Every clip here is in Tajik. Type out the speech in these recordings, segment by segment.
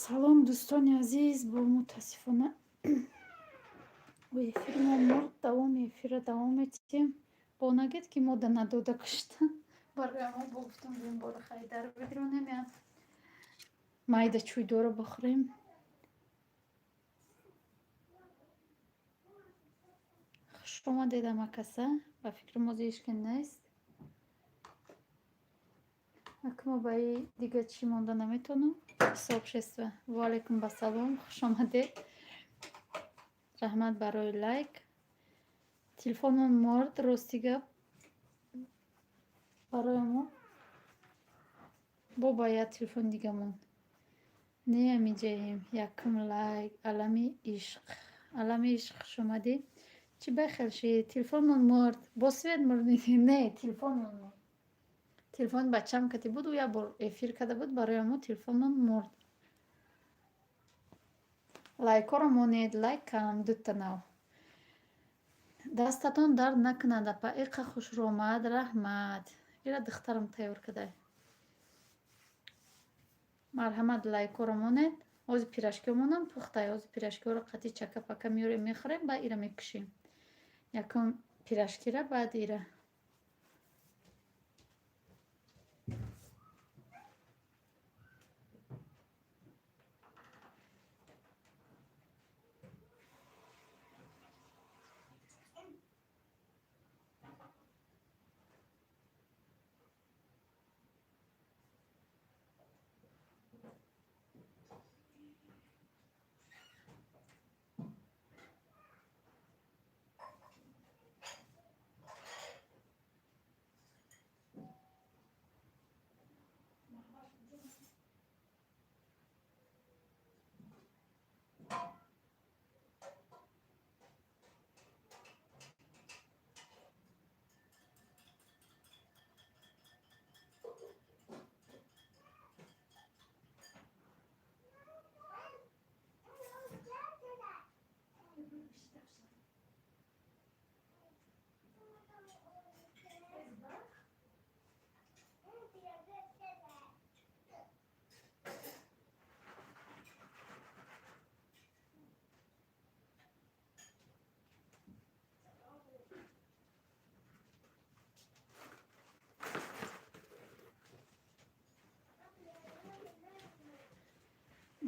Салом, дӯстони азиз. Бо мутаассифона эфири мо мурд. Давоми эфирро давом метиҳем. Бо нагед, ки мо да надода кушта. Барои мо бо гуфтам, биём бора харидаро бигиронем, я майда чӯйдоро бихӯрем. Хушомадед, ҳамакаса. Ба фикри мо ҳечкӣ нест. Акмо ба и дига чӣ монда наметавонам. Сообщество. Ваалайкум басалом, хушомадед. Раҳмат барои лайк. Телефонмон мурд, рости гап. Барои мо бо ба як телефони дига монд. Не, амиҷаем. Якум лайк. Алами ишқ. Алами ишқ, хушомадӣ. Чӣ бахел шид? Телефонмон мурд. Бо свет мурд? Не, телефонмон мурд. Телефони бачам кати буд, ӯ як бор эфир карда буд, барои мо телефонмон мурд. Лайкҳоро монед, лайк кам, дута нав. Дастатон дард накунад, апа, иқа хушрӯомад, раҳмат. Ира духтарам тайёр кардай. Марҳамат, лайкҳоро монед. Ҳозир пирожкиҳо монам пухтай. Ҳозир пирожкиҳоро қатъи чака-пака меорем, мехӯрем, баъд ира мекушем. Якум пирожкира, баъд ира.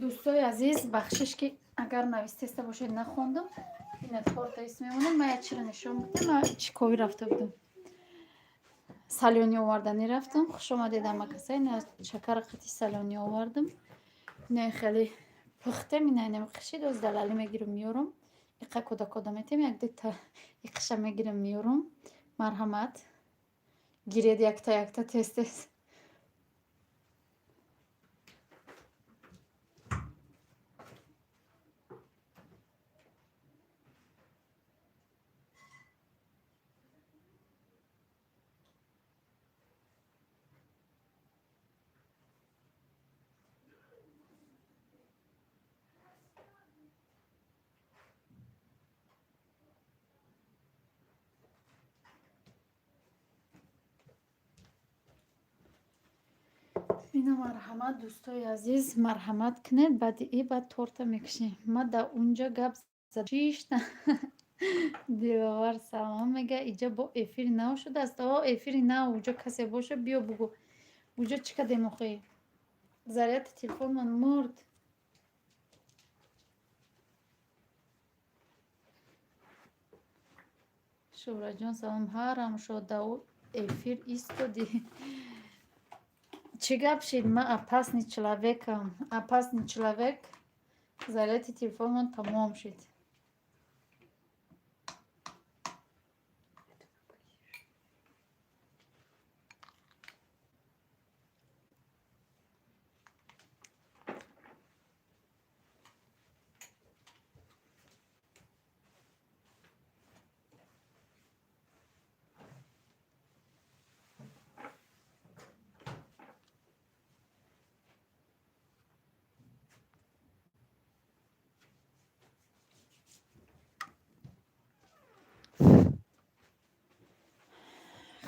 Дӯстои азиз, бахшиш, ки агар навистеста бошед, нахондам. Ина торта ис мемонам. Ман як чиро нишон будам. Ман чӣ кови рафта будам. Солёный оварданӣ рафтам. Хушомадед, ҳамакаса. Ина шакара қати солёный овардам. Ина хеле пухтем, ина инам қишид, оз далалӣ мегирам, меёрам. Иқа кода кода метем, як дута иқиша мегирам, меёрам. Марҳамат. Гиред якта якта, тез тез. Ина марҳамат, дӯстои азиз, марҳамат кунед, баъди и баъд торта мекушем. Ма дар унҷа гап зада шишта. Диловар салом мега, иҷа бо эфири нав шудааст. О, эфири нав, уҷо касе боша, биё бугӯ. Уҷо чӣ кардем охи? Заряди телефонмон мурд. Шӯҳратҷон салом, ҳарам шод, дар эфир истодӣ. Чӣ гап шид? Ман опасный человекам. Опасный человек. Заряди телефонмон тамом шид.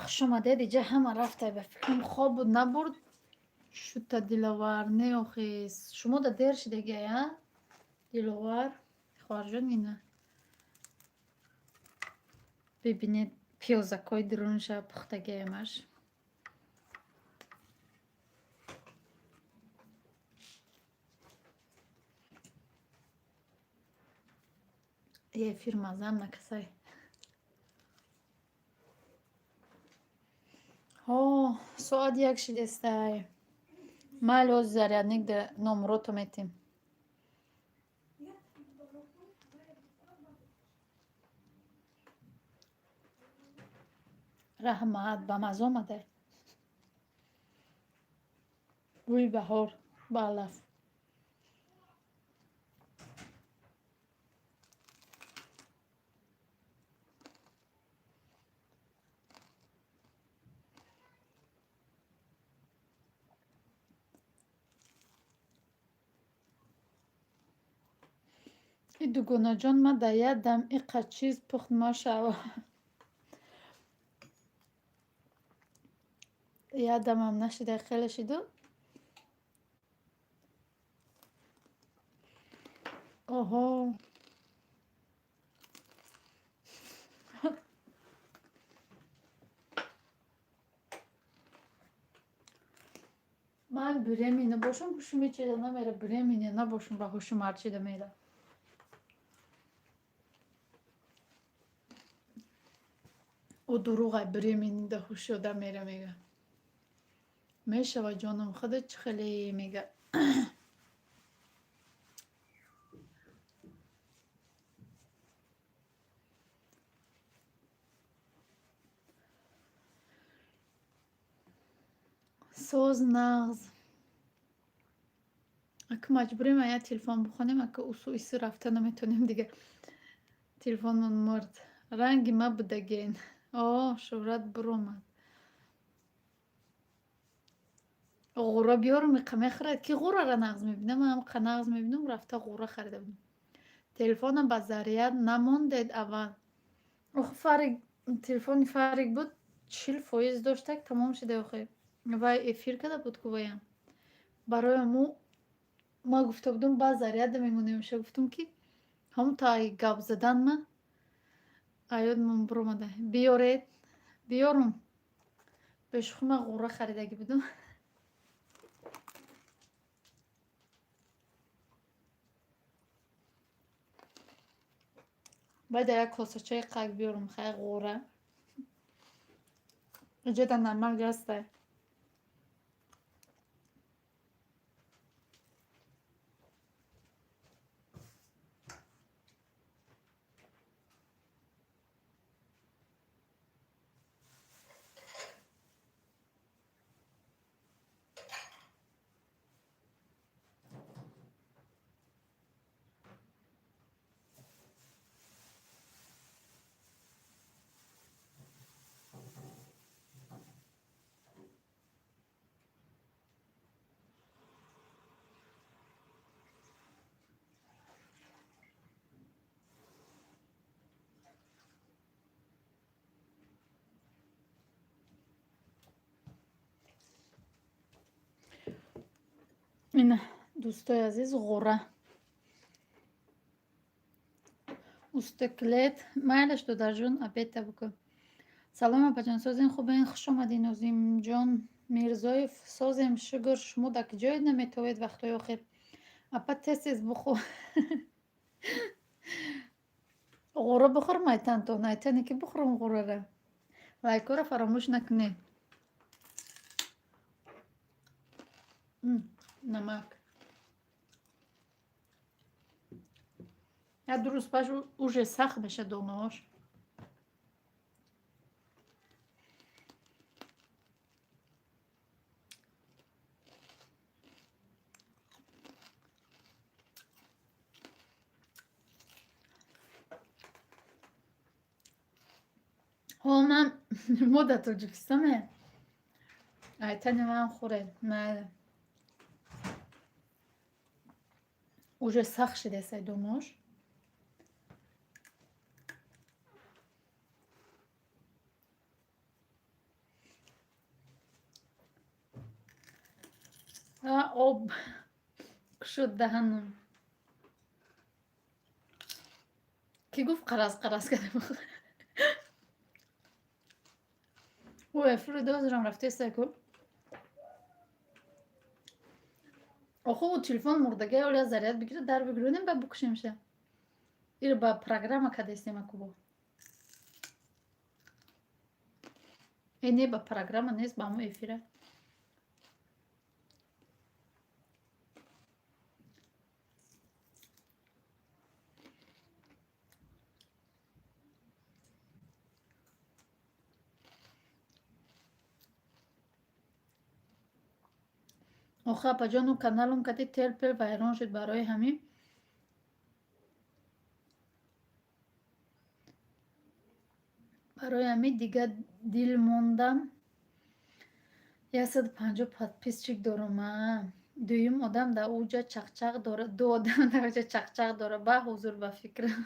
Хушомадед, иҷа ҳама рафта, ба фикрам, хоб буд, набурд. Шудта, Диловар, не охи, шумо да дер шидагия, Диловар хоҳарҷон. Ина бибинед, пиёзакҳои дурунша пухтагиямаш. Эфир мазам накасай. Ҳо, соат 1 шидестай. Майли, ҳози зарядник да номрото метем. Раҳмат, ба маза омадай. Бӯи баҳор ба алаф. И дугонаҷон, ма дар як дам иқа чиз пухт, машаалло. Як дамам нашида, хеле шиду. Оҳо, ман беременна бошам, ҳушум ҳечида намера. Беременна набошам, ба ҳушум ҳарчида мера. Ӯ дурӯғай, беременный да ҳуши одам мера, мега. Мешава, ҷоном, худат чӣ хеле, мега. Соз, нағз. Ака, маҷбурем як телефон бихонем, ака, усу ису рафта наметонем дига. Телефонмон мурд. Ранги ма будаген. О, шӯҳрат биромад. Ғура биёрам, иқа мехӯрад. Ки ғурара нағз мебинам? Ман ҳамқа нағз мебинам, рафта ғура харида будам. Телефонам ба заряд намондед аввал. Охи, Фарик, телефони Фарик буд, 40% доштак, тамом шуда охи. Вай эфир карда буд ку ваям. Барои ҳамун ма гуфта будам, ба заряда мемонемша, гуфтам, ки ҳамун таи гап задан ма аёдмон биромада. Биёред, биёрум. Бешухӣ, ман ғура харидагӣ будам. Баъд як косачаи қак биёрум, хай, ғура. Иҷода намак ҳастай. Ина, дӯстои азиз, ғура. Устеклет, майлаш, додарҷон, обед та бикун. Салом, апаҷон, созен, хубен? Хуш омадӣ, Нозимҷон Мирзоев. Созем, шукр. Шумо дар куҷоед, наметовед вақтҳои охир? Апа, тез тез бухӯр. Ғура бихӯр, майтантон, айтане ки бихӯрам ғурара. Лайкҳоро фаромӯш накунед. Намак. Як ду рӯз паш уже сахт мешад донаҳош. Ҳо, ман мо дар Тоҷикистоне. Айтани ман хӯред. Майли. Уже сахт шидесай донаҳош. Об кушод даҳанам. Кӣ гуфт қараз қараз кардем? Ӯ эфири дозирам рафтеста ку. Охо, ӯ телефон мурдагай, оля заряд бигира, дар бигирёнем, ба букушемша. Иро ба программа кадестем акубо. Э, не, ба программа нест, ба ҳамо эфира. Охо, апаҷон, ӯ каналум кати тел-пел вайрон шуд, барои ҳамин дига дил мондам. 150 подписчик дорум. А дуюм одам дар уҷа чақчақ дора, ду одам дар уҷа чақчақ дора. Ба ҳузур, ба фикрам.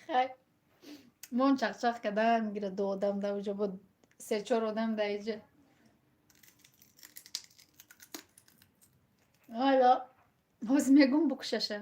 Хай, мон чақчақ кардан мегирад ду одам дар уҷа, бо се-чор одам дар иҷа. Ало, ҳозир мегӯм, букушаша.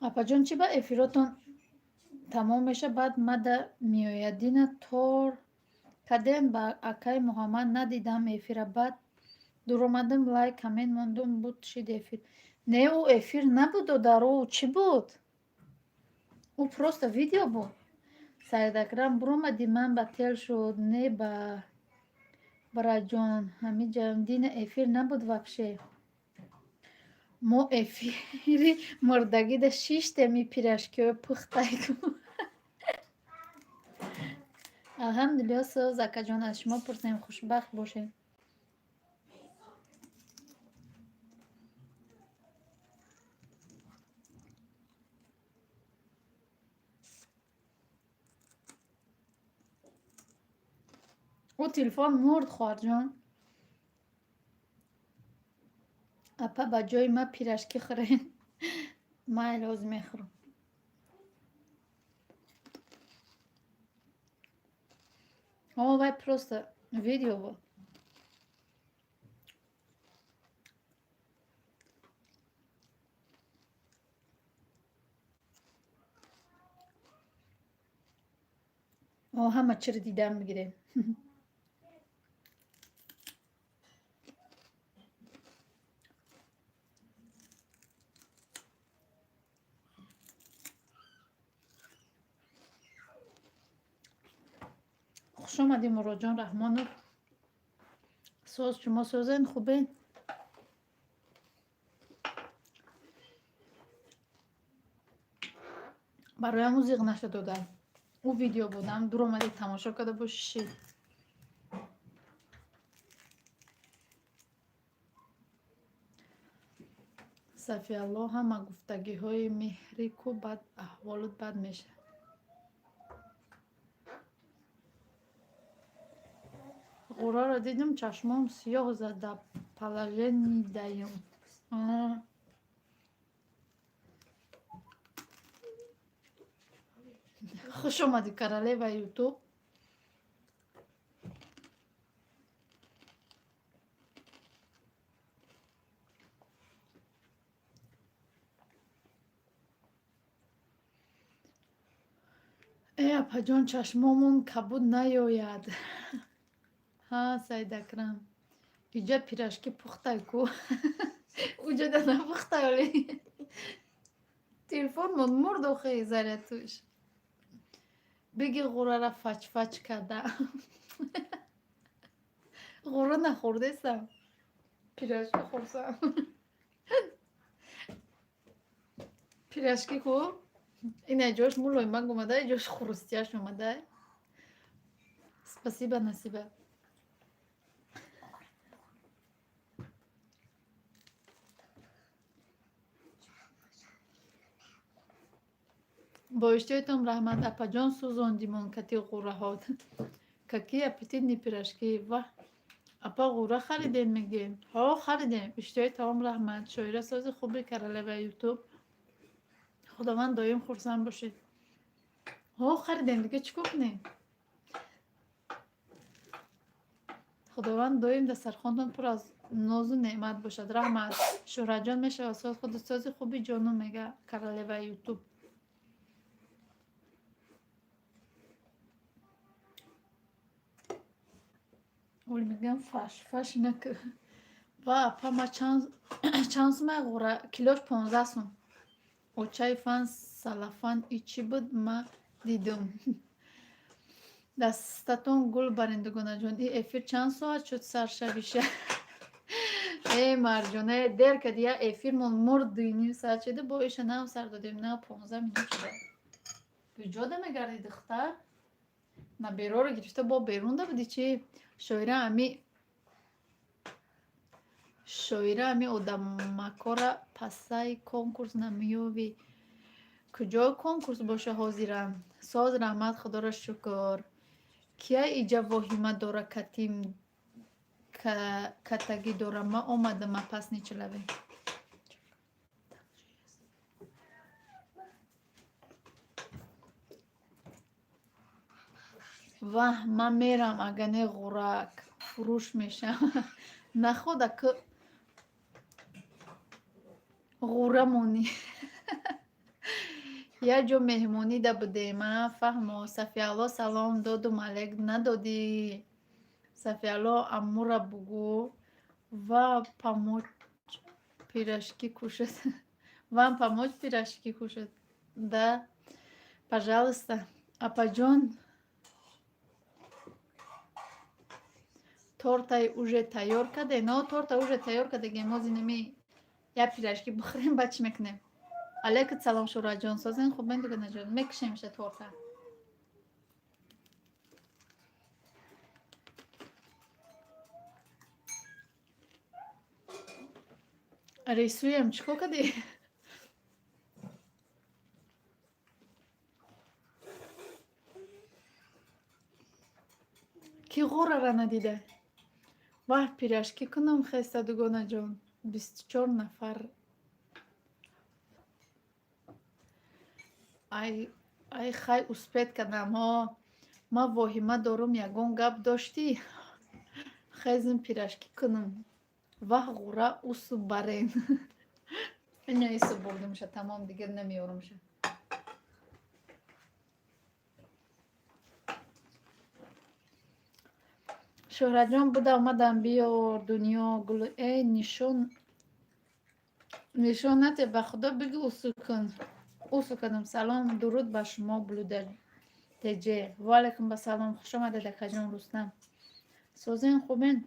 Апаҷон, чӣ ба эфиротон тамом меша, баъд мада меояд? Дина тор кардем ба акай Муҳаммад, надидам эфира, баъд дуромадам, лайк, коммент мондум, буд шид эфир. Не, ӯ эфир набуд, дар ӯ чӣ буд? Ӯ просто видео буд. Саидакрам, буромадӣ, ман ба тел шуд. Не, ба бараҷон, ҳамиҷа дина эфир набуд вообще. Мо эфири мурдагида шиштем, и пирожкиҳои пухтайку. Алҳамдулилло, соз, акаҷон, аз шумо пурсем, хушбахт бошед. Ӯ телефон мурд, хоҳарҷон. Апа, ба ҷои ма пирожки хӯред. Майли, ҳозир мехӯрам. О, вай просто видео буд. О, ҳама чиро дидан бигирем. Хушомадӣ, Муродҷон Раҳмонов. Соз, шумо созен, хубен? Барои ҳамун зиқ нашуд, додар. Ӯ видео будам, дуромадӣ, тамошо карда бошӣ. Сафиалло, ҳама гуфтагиҳои меҳрӣ ку, баъд аҳволот бад мешавад. Ғураро дидам, чашмом сиёҳ зад, дар положении даём. Хуш омадӣ, королева Ютуб. Э, апаҷон, чашмомон кабуд наёяд. Ҳа, Саидакрам. Иҷа пирожки пухтай ку, уҷада напухтай оле. Телефонмон мурд охи, зарядтуш. Биги, ғурара фач-фач карда. Ғура нахӯрдесам, пирожки хӯрсам. Пирожки ку, ина ҷош мулоимак омада, ҷош хрустящ омада. Спасибо, Насиба. Бо иштиҳоятон раҳмат, апаҷон, сӯзондимон кати ғураҳот. Какие аппетитные пирожки! Ваҳ, апа, ғура харидем, мегӯем? Ҳо, харидем. Иштиҳои таом раҳмат. Шоира сози хуби, королева Ютуб. Худованд доим хурсанд бошед. Ҳо, харидем, дига чӣ кор кунем? Худованд доим дастархонтон пур аз нозу неъмат бошад. Раҳмат, Шӯҳратҷон, мешавад соз худи сози хуби ҷону, мега королева Ютуб. Оли мегӯям, фаш фаш наку. Ва апа, ма чанд сумай ғура? Килош 15 сум. Очаи фан салафан и чӣ буд, ма дидум. Дастатон гул барин, дугонаҷон. И эфир чанд соат шуд сар шавиша? Э, Марҷона, дер кади, я эфирмон мурд, 2,5 соат шуда, бо иша нав сар додем, нав 15 минут шуда. Куҷода мегарди, духтар? Набероро гирифта бо берун да буди чӣ? Шоира, ами шоира, ами одамакора пасаи конкурс намеёвӣ. Куҷо конкурс боша ҳозира? Соз, раҳмат, худоро шукр. Кия иҷа воҳима дора, катим катагӣ дора? Ма омадам, опасный человек. Ваҳ, ман мерам, ага не ғурак фурӯш мешавам. Наход, аку ғура монӣ. Як ҷо меҳмонида будем, а фаҳмо. Сафиалло, салом доду, малек надодӣ. Сафиалло, амура бугӯ ва помочь пирожки кушать. Вам помочь пирожки кушать? Да, пожалуйста, апаҷон. Тортаи уже тайёр карде? Но, торта уже тайёр кардагем, мо зинами як пирожки бихӯрем, баъд чӣ мекунем? Алейкум салом, Шӯраҷон, созен, хубен, дугонаҷон? Мекушемша торта. Рисуем, чӣ кор кардӣ? Кӣ ғурара надида? Ваҳ, пирожки кунам хеста, дугонаҷон. 24 нафар. Ай, ай, хай, успеть кардам, ҳо. Ман воҳима дорум, ягон гап доштӣ? Хезм пирожки кунам. Ваҳ, ғура усу барен. Ина ису бурдумша, тамом, дигар намеёрумша. Шӯҳратҷон, буда омадам, биёр дунё гул. Э, нишон нишон нате, ба худо бигӯ, усу кун. Усу кардам. Салом, дуруд ба шумо, Блуда теҷе. Ваалайкум басалом, хуш омадед, акаҷон Рустам. Созен, хубен?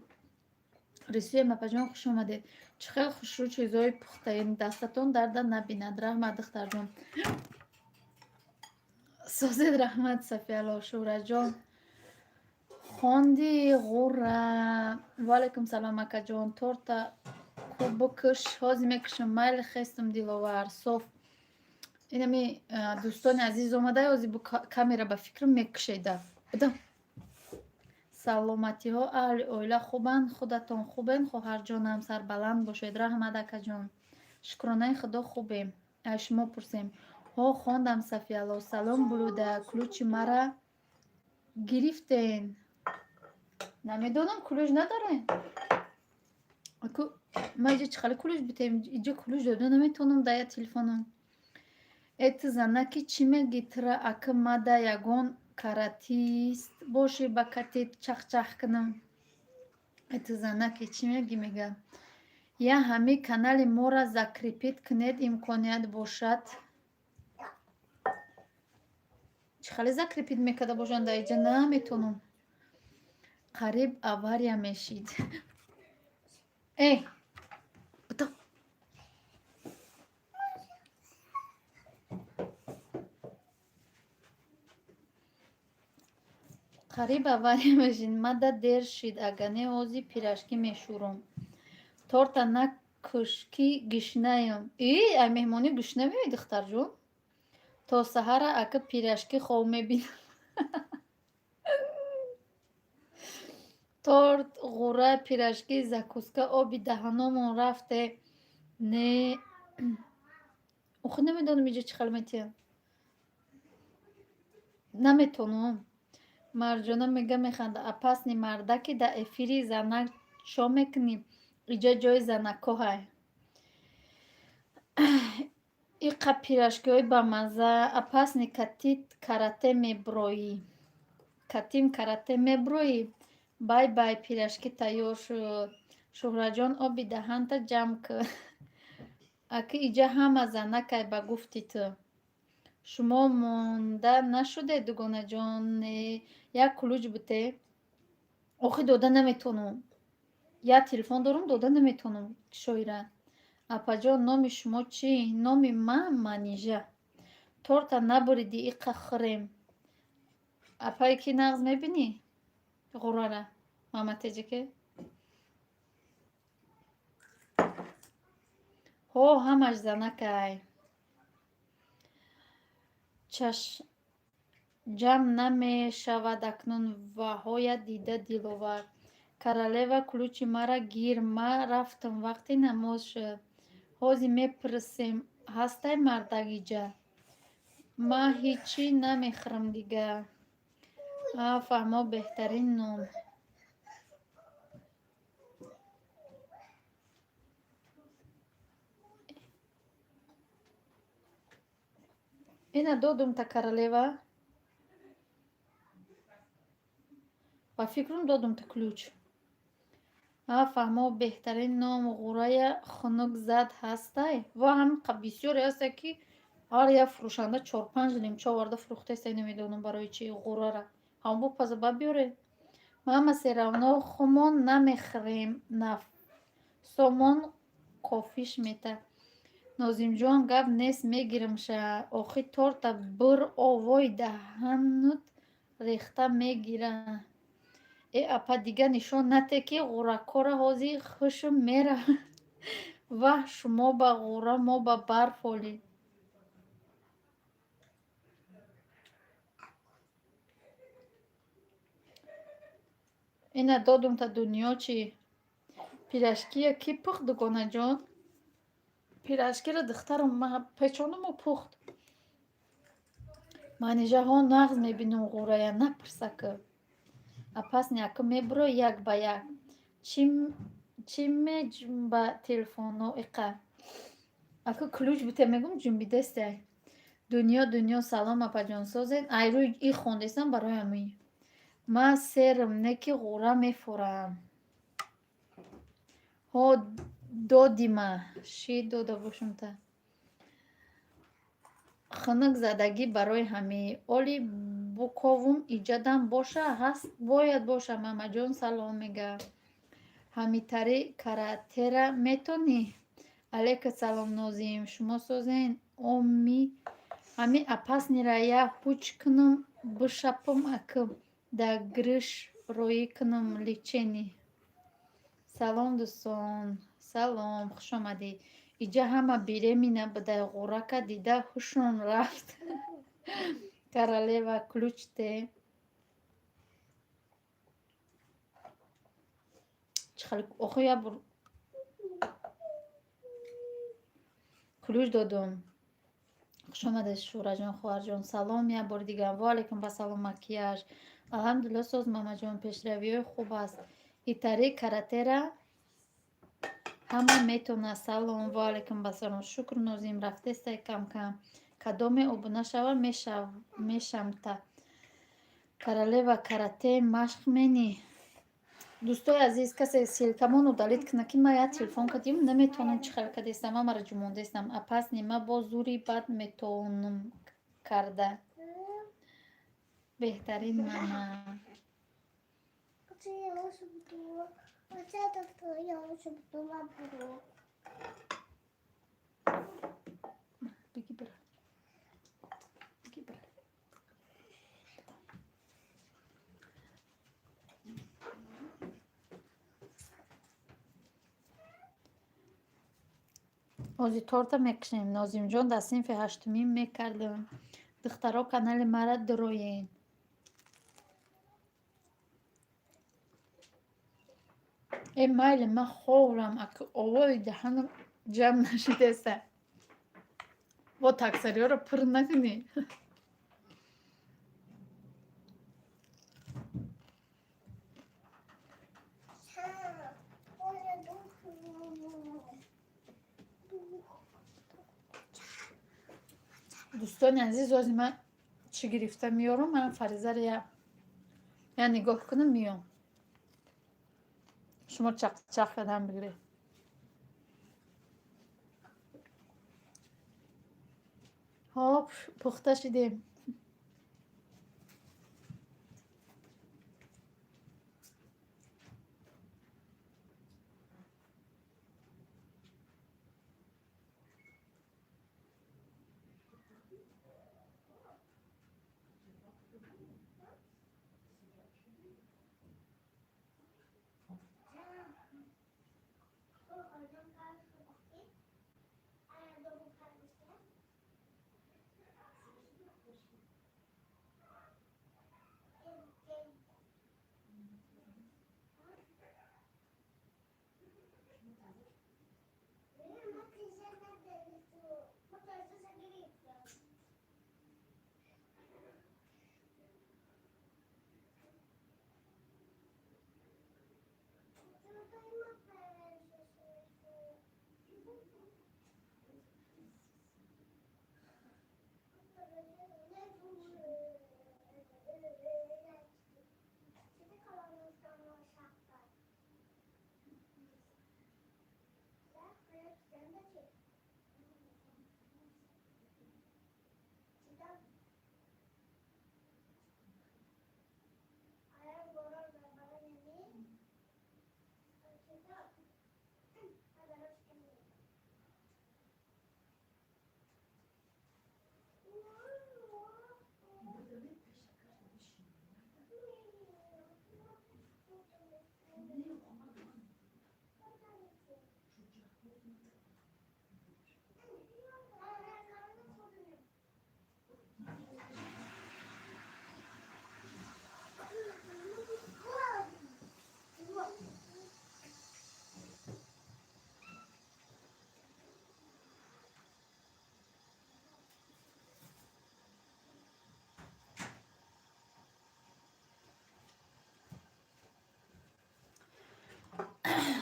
Рисуем, апаҷон, хуш омадед. Чӣ хел хушрӯ чизҳои пухтаед, дастатон дарда набинад. Раҳмат, духтарҷон. Созед, раҳмат, Сафиалло. Шӯҳратҷон, хонди ғура. Ваалайкум салом, акаҷон. Торта ку бикуш, ҳозир мекушам. Майли, хестам, Диловар соф. Инами дӯстони азиз омада, ҳозир бо камера ба фикрам мекушеда. Бидам. Саломатиҳо, аҳли оила хубанд, худатон хубен, хоҳарҷонам, сарбаланд бошед. Раҳмат, акаҷон. Шукронаи худо, хубем. Аз шумо пурсем. Ҳо, хондам, Сафиалло. Салом, Блуда, ключи мара гирифтен? Намедонам, ключ надорем. Аку ма иҷа чӣ хеле ключ битем? Иҷа ключ дода наметавонам да я телефонам. Э, ту занаки чӣ мегӣ, тура ака мада ягон каратист бошӣ, ба катет чахчах кунам. Ту занаке чӣ мегӣ, мега? Я ҳами канали моро закрепить кунед, имконият бошад. Чӣ хеле закрепить мекарда бошанд дар иҷа, наметонам. Қариб авария мешид. Э, бито. Қариб авария мешид. Мада дер шид, ага не ҳозир пирожки мешӯрам. Торта накуш, ки гишнаям. И, ай меҳмонӣ гушна меои, духтарҷон? То саҳара ака пирожки хоб мебинам. Торт, ғура, пирожки, закуска, оби даҳаномон рафте. Не, охи намедонам иҷа чӣ хел метиҳам. Наметонам. Марҷона мега, механда. Опасный мардаки дар эфири занак чо мекунӣ? Иҷа ҷои занакоҳай. Иқа пирожкиҳои бамазза. Опасный катит карате меброӣ. Катим карате меброӣ. Бай бай, пирожки тайёр шуд. Шуҳраҷон, оби даҳанта ҷамъ кун. Аки иҷа ҳама занакай, ба гуфти ту. Шумо монда нашудед, дугонаҷон? Не, як ключ буте. Охи дода наметонам. Як телефон дорам, дода наметонам, шоира. Апаҷон, номи шумо чӣ? Номи ман Манижа. Торта набуриди, иқа хӯрем. Апае ки нағз мебинӣ? Ғурара. Маматеҷаке? Ҳо, ҳамаш занакай. Чаш ҷамъ намешавад акнун ваҳоя дида диловар. Королева, ключи мара гир, ма рафтам, вақти намоз шуд. Ҳозир мепурсем, ҳастай мардак иҷа? Ма ҳичӣ намехӯрам дига. А, фаҳмо, беҳтарин ном. Ина додум та, королева. Ба фикрам, додум та ключ. А, фаҳмо, беҳтарин ном. Ғурая хунук зад ҳастай? Ва ҳам бисёре ҳастай, ки ҳар як фурӯшанда чор-панҷ лимча оварда фурӯхтаеста, намедонам барои чи ғурара. Ҳамон бупаза ба биёре. Мама всё равно хумон намехӯрем, нафсомон кофиш мета. Нозимҷон, гап нест, мегирамша. Охи торта бур, овои даҳанут рехта мегира. Э, апа, дига нишон нате, ки ғуракора ҳозир хушм меравад. Ваҳ, шумо ба ғура, мо ба барф олӣ. Ина додум та, дунё чӣ? Пирожкия кӣ пухт, дугонаҷон? Пирожкиро духтарам печонуму пухт. Манижаҳо, нағз мебинум ғурая, напурсаку. Опасный ака мебуро як ба як. Чӣ меҷунба телефоно иқа? Ака ключ буте, мегум, ҷунбидесте. Дунё, дунё, салом, апаҷон, созед? Ай рӯи и хондестам, барои ҳамин. Ма серм, не ки ғура мефурам. Ҳо, додима, ши дода бошум та. Хунук задагӣ барои ҳамин. Оли буковум иҷадам боша, ҳаст, бояд боша. Мамаҷон, салом, мега. Ҳамитари каратера метонӣ? Алейка салом, Нозим. Шумо созен? Оми ҳами опасныйра як ҳуч кунум, бишапам, ака да грыж роӣ кунум лечение. Салом, дӯстон. Салом, хушомадед. Иҷа ҳама беременна будай, ғурака дида ҳушон рафт. Королева, ключ те. Чӣ хеле охи як бор ключ додум. Хушомадед, Шӯраҷон, хоҳарҷон. Салом як бори дигар. Ва алайкум ассалом, макияж. Алҳамдулилло, соз, мамаҷон, пешравиҳои хуб аст. Итари каратера ҳама метавонад. Салом, ва алайкум ассалом. Шукр, Нозим, рафтестай кам-кам. Кадоме обуна шава, мешамта. Королева, карате машқ менӣ? Дӯстои азиз, касе ссылка мон удалить кунад, ки ман як телефон кардим, наметавонам, чӣ хел кардестам, ман мара ҷумондестам. Опасный, ма бо зури бад метавонам карда. Беҳтарин мама. Оце я лучше буду. Оце тобто я лучше буду лабуру. Беги, бира. Беги, бира. Ози торта мекушем. Нозимҷон, дар синфи ҳаштумӣ мекардам. Духтаро, канали мара дуроен. Э, майли, ман ховрам, аки овои даҳанам ҷамъ нашидеста. Бо таксариёро пур накунӣ. Оля, дух. Дух. Дӯстони азиз, ози ман чӣ гирифта меёрам, ман Фаризаро я нигоҳ кунам, меём. Шумо чақчақ кардан бигиред. Ҳоп, пухта шидем.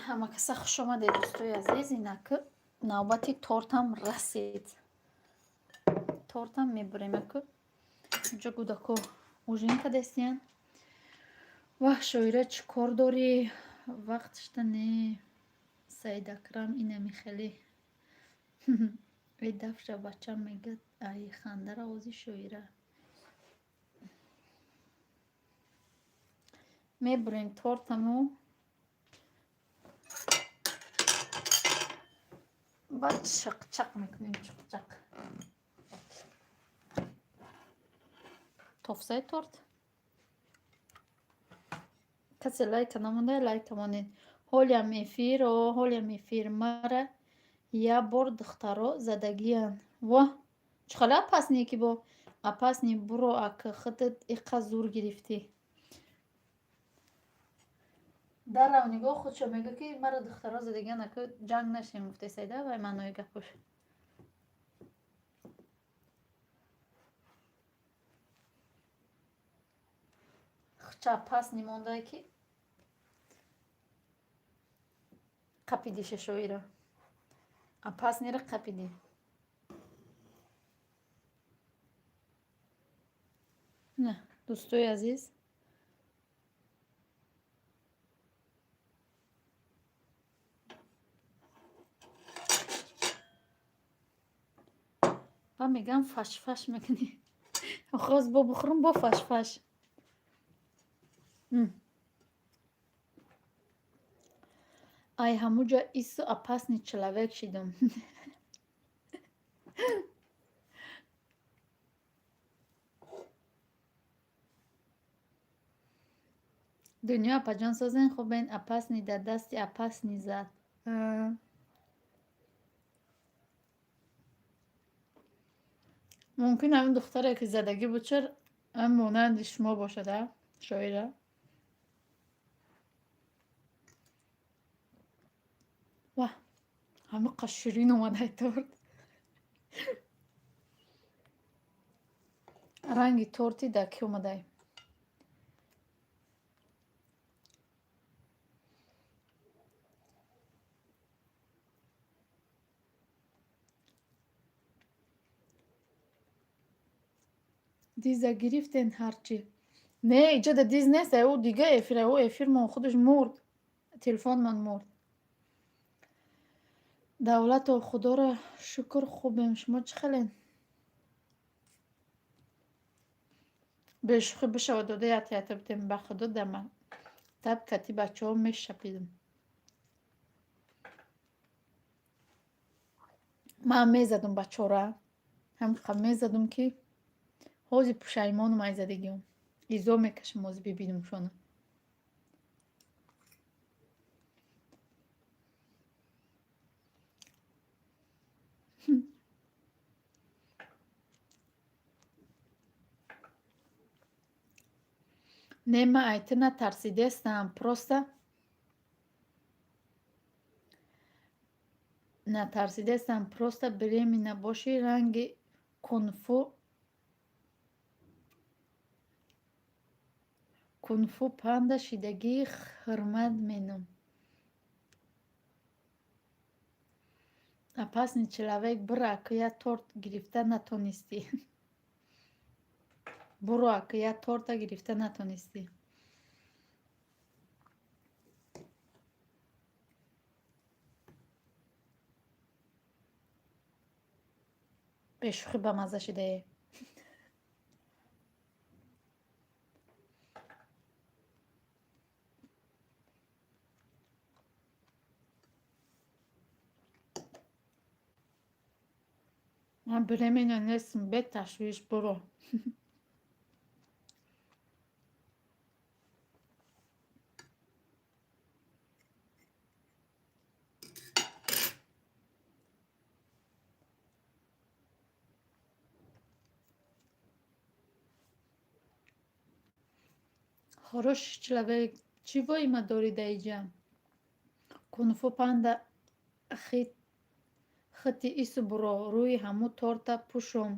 Ҳама каса хуш омадед, дӯстои азиз. Инак, навбати тортам расид. Тортам мебурем аку. Инҷо гудако ужин кардестиян. Вах, Шоира, чӣ кор дорӣ? Вақтшта не. Саид Акрам инами хеле. Эй, дафша, бачам мегӯяд, ай хандара ози Шоира. Мебурем тортаму. Баъд чақчақ мекунем, чақчақ. Тофсаи торт. Касе лайка намонда, лайка монед. Ҳолиам эфир, о, ҳолиам эфир. Мара як бор духтаро задагиян. Воҳ, чӣ хеле опасный ки бо опасный буро, ак худат иқа зур гирифтӣ. Дарав нигоҳ, худшо мегӯ, ки мара духтаро задагиян, аку ҷанг нашем, гуфтесайда вай маънои гапош. Хча опасный мондае ки қапидиша Шоира. Опасный ра қапидӣ. На, дӯстои азиз. Ба мегӯям, фашфаш мекунӣ. Хоз бо бухӯрам, бо фашфаш. Ай ҳамуҷа ису опасный человек шидам. Дунё апаҷон, созен, хубен? Опасный дар дасти опасный зад. Мумкин ҳамин духтаре, ки задагӣ буд, чар ам монанди шумо бошад, а, шоира? Ваҳ, ҳамиқа ширин омадай торт. Ранги торти дар кӣ омадай? Диза гирифтен ҳарчи. Не, иҷода диз нест, ӯ дига эфира, ӯ эфирмон худаш мурд. Телефонмон мурд. Давлато, худоро шукр, хубем, шумо чӣ хелен? Бешӯхӣ бишавад, дода ята ята будем, ба худо, дар мактаб кати бачаҳо мешапидем. Ман мезадум бачора, ҳамқа мезадум, ки ҳозир пушаймонум ай задагиём. Изо мекашам ҳозир бибинумшона. Не, ман ай ту натарсидестам, просто натарсидестам, просто беременна бошӣ, ранги кунфу панда шидагии хурмат менум. Опасный человек, буро, ака, я торт гирифта натонистӣ. Буро, ака, я торта гирифта натонистӣ. Бешӯхӣ бамазза шидае. Ман беременна нестам, беташвиш буро. Хороший человек, чӣ воима дорӣ дар иҷа? Кунфу панда хити ису буро, рӯи ҳамун торта пӯшом.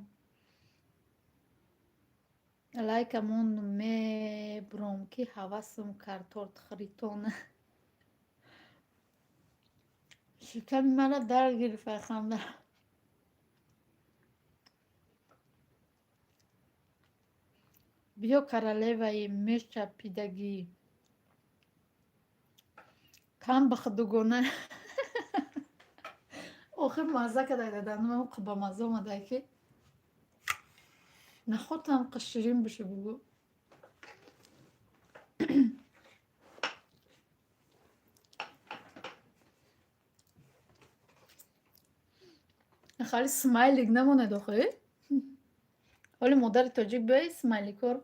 Лайка мондум, мебуром, ки ҳавасам кард тортхӯритон. Шиками мара дард гирифт ай ханда. Биё, королеваи мешапидагӣ. Кам бахт, дугона. Охир мазза кадай даданам, бамазза омадай, ки нахотам ширин боша, бугӯ. Хали смайлик намонед охи? Ҳоли модари тоҷик биёи, смайликор,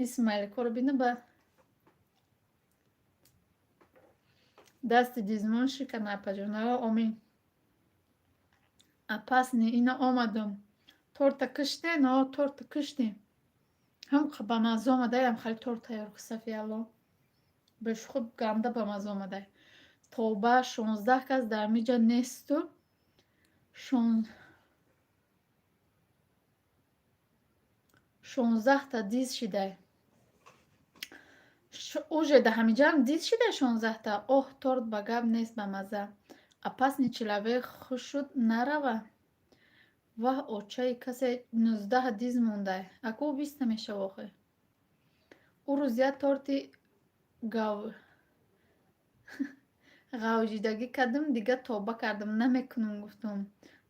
ин смайликоро бина, ба дасти дизмон шикана, апаҷонао, омин. Опасный, ина омадам. Торта киштен, о, торта киштем. Ҳам бамазза омадай, ам хали торт тайёр ки, Сафиялло. Бешухӣ ганда бамазза омадай. Тоба, 16 кас дар миҷа несту 16-та диз шидай. Уже да ҳамиҷаам диз шидай 16-та. Оҳ, торт ба гап нест, бамазза. Опасный человек, хушуд нарава. Ваҳ, очаи касе 19 диз мондай. Аку 20-та мешава охи. Ӯ рӯз як торти ғавжидагӣ кардам, дига тоба кардам, намекунам гуфтум.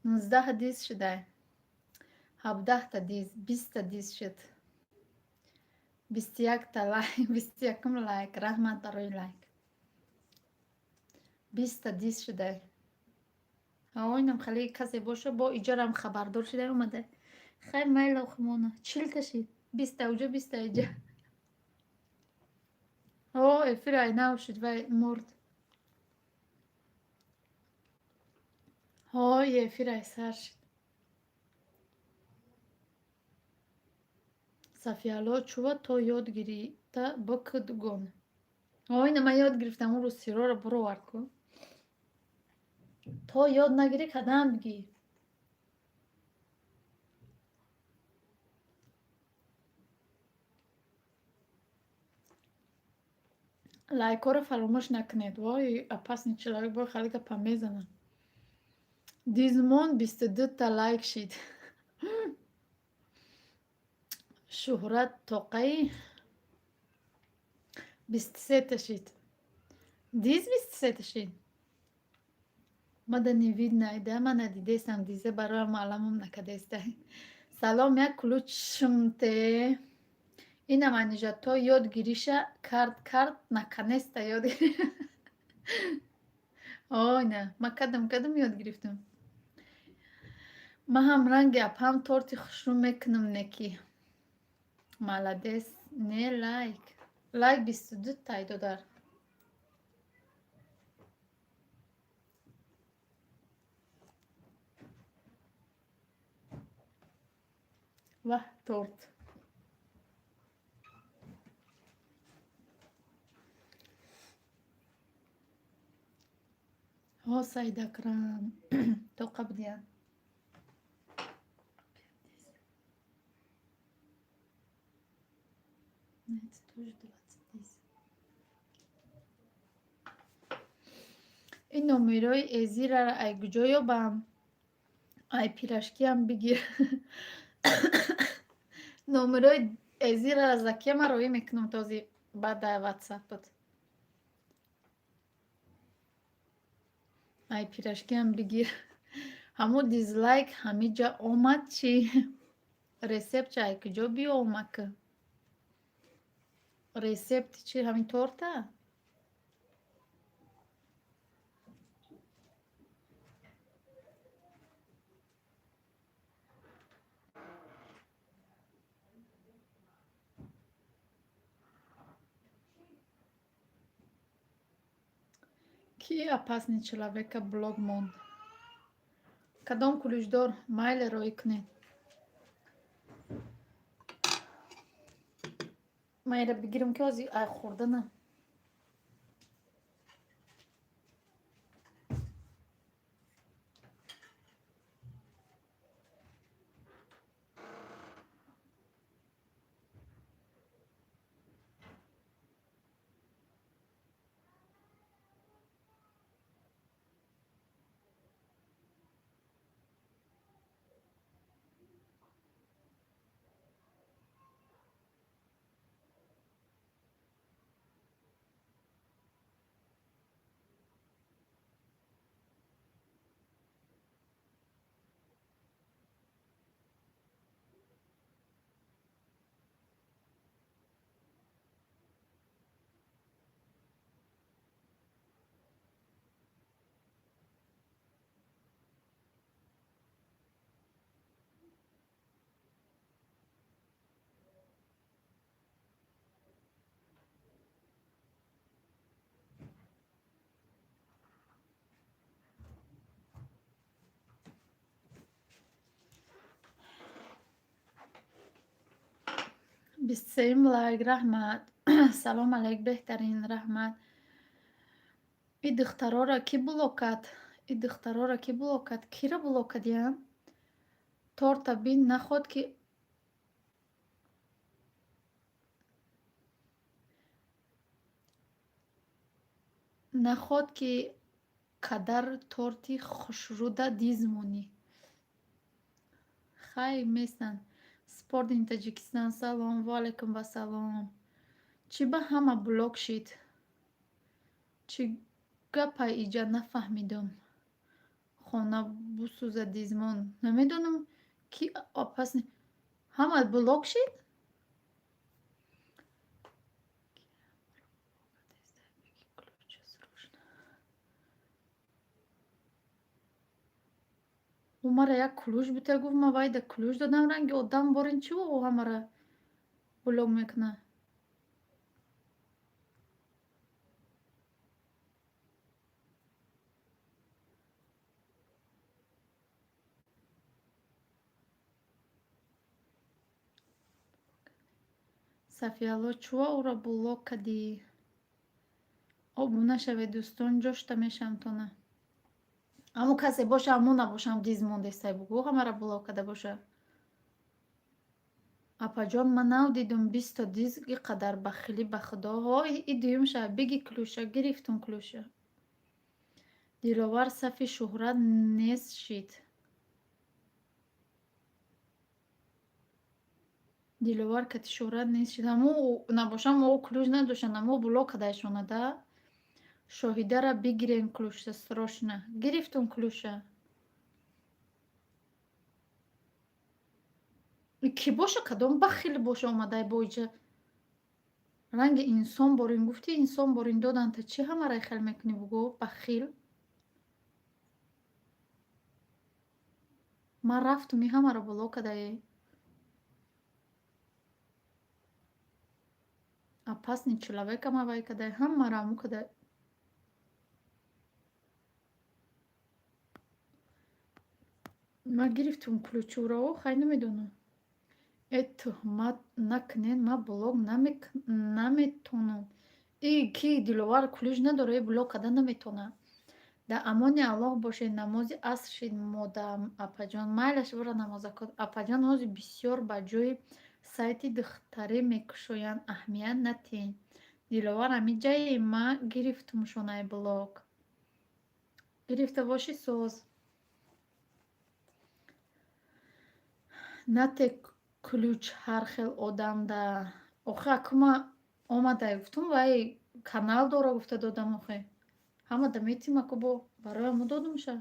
19 диз шудай. 17-та диз, 20-та диз шуд. 21-та лайк, 21-ум лайк. Раҳмат барои лайк. 20-та диз шудай. Оинам хеле касе боша, бо иҷарам хабардор шудай, омада. Хайр, майла, охимона. 40-та шид. 20-та уҷо, 20-та иҷа. О, эфир айнав шуд, вай мурд. Ҳой, эфир ай сар шуд. Сафиялло чува то ёд гирита бикдгон. Ой, на, ман ёд гирифтам, он рӯз сироро буровард ку. То ёд нагирӣ, кадам бигӣ. Лайкҳоро фаромӯш накунед. Вой, опасный человек, бо хеле гапа мезанад. Дизмон 22-та лайк шид. Шӯҳрат тоқаи 23-та шид. Диз 23-та шид. Мада не видно да, ман надидестам диза, бароям маълумам накардестай. Салом, як ключмте. Инам Анижа то ёд гириша кард, кард, наконец-то ёд гирифт. Ой, на, ман кадам, кадам ёд гирифтам. Ман ҳам ранги апам торти хушрӯ мекунам неки. Молодец, не лайк. Лайк 22-тай, додар. Ваҳ, торт. Ҳо, Саидакрам, тоқа бидиҳам. Это тоже 20. Ин номерои эзираро ай куҷо ёбам? Ай пирожкиам бигир. Номерои эзираро Закия ман роӣ мекунам този баъд дар ватсапат. Ай пирожкиам бигир. Ҳамун дизлайк ҳамиҷа омад чӣ? Рецептча ай куҷо биёмак? Рецепти чи, ҳамин торта? Ки опасный человека блок монд? Кадом куличдор? Майли, роӣ кунед. Ман инро бигирам, ки ҳозир ай хӯрдана. 23-юм лайк, раҳмат. Салом алайк, беҳтарин, раҳмат. И духтароро кӣ блок кард? И духтароро кӣ блок кард? Киро блок кардиям? Торта бин, наход ки наход ки кадар торти хушрӯда диз монӣ. Хай, местанд. Спортинг Таҷикистон, салом. Ва алайкум вассалом. Чӣ ба ҳама блок шид? Чӣ гапай иҷа, нафаҳмидум. Хона бусӯза, дизмон. Намедонам. Ки опасный? Ҳама блок шид? Ӯ мара як ключ бита, гуфт, ман вайда ключ додам. Ранги одам борин чӣ, ӯ ҳамара блок мекунад? Сафиялло, чӯва ӯро блок кардӣ? Обуна шавед, дӯстон, ҷошта мешавам тона. Ҳамун касе боша, ҳамун набошам, диз мондестай, бугӯ, ҳамара блок карда боша. Апаҷон, ман нав дидум 20-то диз, и қадар бахилӣ, ба худо. Ҳо, и дуюм шава, биги ключа, гирифтум ключа. Диловар сафи шӯҳрат нест шид. Диловар кати шӯҳрат нест шид. Ҳамун набошам, о ключ надоштанд, ҳамо блок кардаашона да. Шоҳидара бигирем ключа срочно. Гирифтум ключа. Кӣ боша, кадом бахил боша, омадай бо иҷа ранги инсон борин, гуфти инсон борин доданта, чӣ ҳамаро хел мекунӣ, бугӯ, бахил. Ман рафтум, и ҳамаро блок кардае. Опасный человек ама вай кадай, ҳамаро аму кадай. Ман гирифтум ключуро, хай, намедонам. Э, туҳмат накунед, ман блок наметонам. И ки Диловар ключ надора, и блок карда наметонад. Дар амони Аллоҳ бошед, намози аср шид, модам, апаҷон. Майлаш, бора намозакот. Апаҷон, ҳозир бисёр ба ҷои сайти духтарӣ мекушоянд, аҳамият натиҳед. Диловар ҳамин ҷае, ман гирифтумшонаи блок. Гирифта бошӣ, соз. Нате ключ ҳар хел одамда. Охи, акума омадай, гуфтум, вай канал дора, гуфта додам, охи. Ҳамада метим аку, бо барои ҳамо додумша.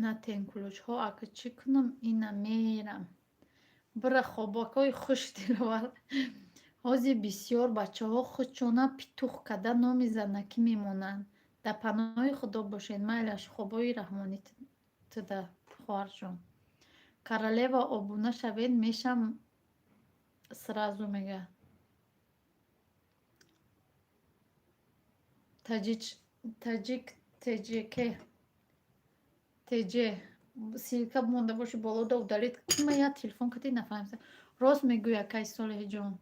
Натен ключҳо, ака, чӣ кунам, ина мерам. Бира, хобакҳои хуш, Диловар. Ҳозир бисёр бачаҳо худшона питух карда номи занакӣ мемонанд. Дар паноҳи Худо бошед, майлаш, хобои раҳмонӣ туда, хоҳарҷон. Королева, обуна шавед, мешам сразу, мега. Таҷик тҷк тж, ссылка монда боши болода, удалить. Ма як телефон кати нафаҳмидам. Рост мегӯй, акай Солеҳҷон.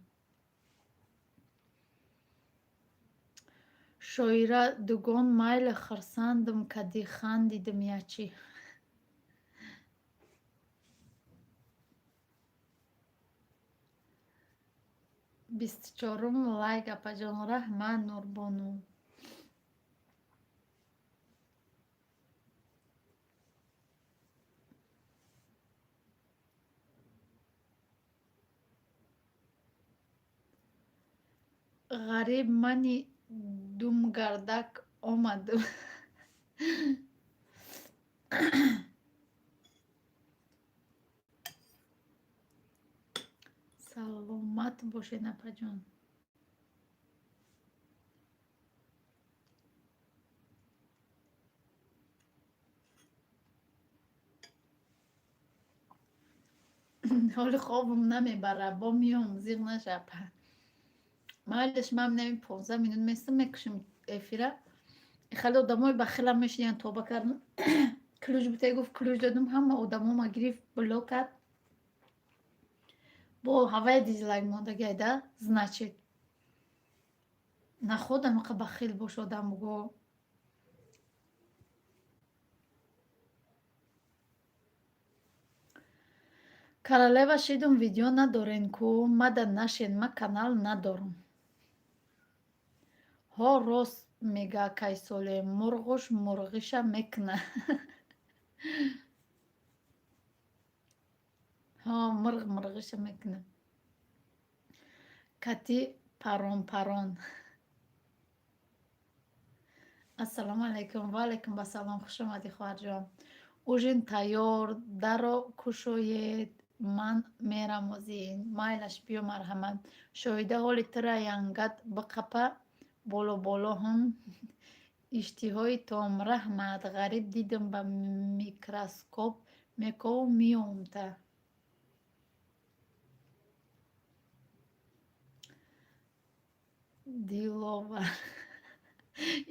Шоира дугон, майли, хурсандам кадӣ, хандидим ячи. 24-ум лайк, апаҷон, раҳмат, Нурбону. Ғариб мани думгардак омадам. Саломат бошед, апаҷон. Ҳоли хобам намебара, бо миём, зиқ наша, апа. Майлаш, ман нами 15 минут местам, мекушем эфира. Хеле одамои бахилам мешинанд, тоба кардам. Ключ бите, гуфт, ключ додум, ҳама одамома гирифт, блок кард. Бо ҳавай дизлайк мондагиай да, значит. Наход амиқа бахил бош одам, буго. Королева шидум, видео надорен ку, мада нашен, ма канал надорам. Ҳо, рост мега акай Солеҳ, мурғуш мурғиша мекуна. Ҳо, мурғ мурғиша мекуна. Кати парон парон. Ассалому алайкум. Ва алайкум ассалом. Хуш омадӣ, хоҳарҷон. Ужин тайёр, даро кушоед, ман мерамозин. Майлаш, биё, марҳамат. Шоҳида, ҳоли тира янгат биқапа боло боло ҳм. Иштиҳои том, раҳмат. Ғариб, дидам ба микроскоп мекову меомта. Диловар,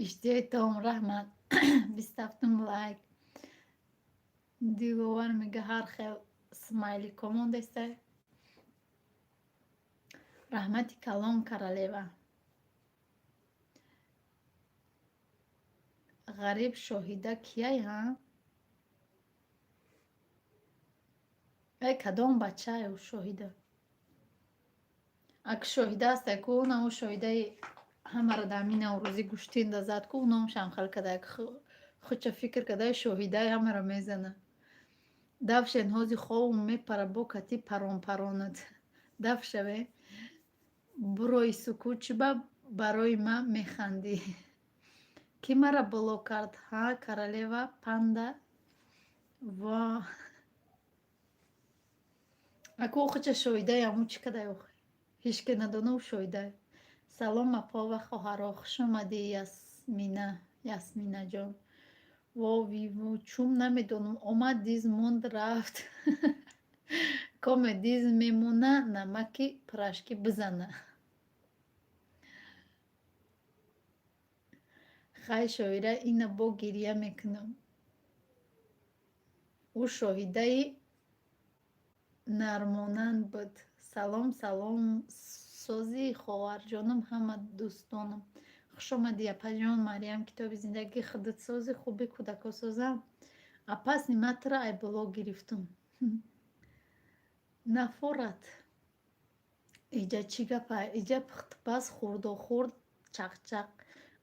иштиҳои том, раҳмат. 27-ум лайк. Диловар мега, ҳар хел смайлико мондестай. Раҳмати калон, королева. Ғариб, Шоҳида кияй, ҳа? Э, кадом бачае ӯ Шоҳида? Ак Шоҳида ҳастай ку, на ӯ Шоҳидаи ҳамаро дар ҳамин Наврӯзӣ гӯштин дазад ку, номшам хел кадай, худша фикр кадай Шоҳидаи ҳамаро мезана. Дафшен, ҳози ховум мепара, бо кати парон-паронат. Даф шаве. Бурои сукут, чӣ ба барои ма механдӣ? Кӣ мара блок кард, ҳа, королева панда? Ва. Аку худша Шоҳидаи ҳамун чӣ кадай охи? Ҳечке надона ӯ Шоҳидай. Салом, апо ва хоҳаро. Хуш омадӣ, Ясмина, Ясминаҷон. Во виву чум намедонам, омад диз монд рафт. Коме диз мемона, намаки пирашки бизана. Хай, Шоира, ина бо гирья мекунам. Ӯ Шоҳидаи нармонанд буд. Салом, салом, созӣ, хоҳарҷонум, ҳама дӯстонам. Хуш омадӣ, апаҷон Марьям, китоби зиндагӣ. Худат сози, хуби, кӯдако созам. Апасни матра ай блог гирифтум. Нафорат. Иҷа чӣ гапа? Иҷа пухтупаз, хурдохурд, чақчақ.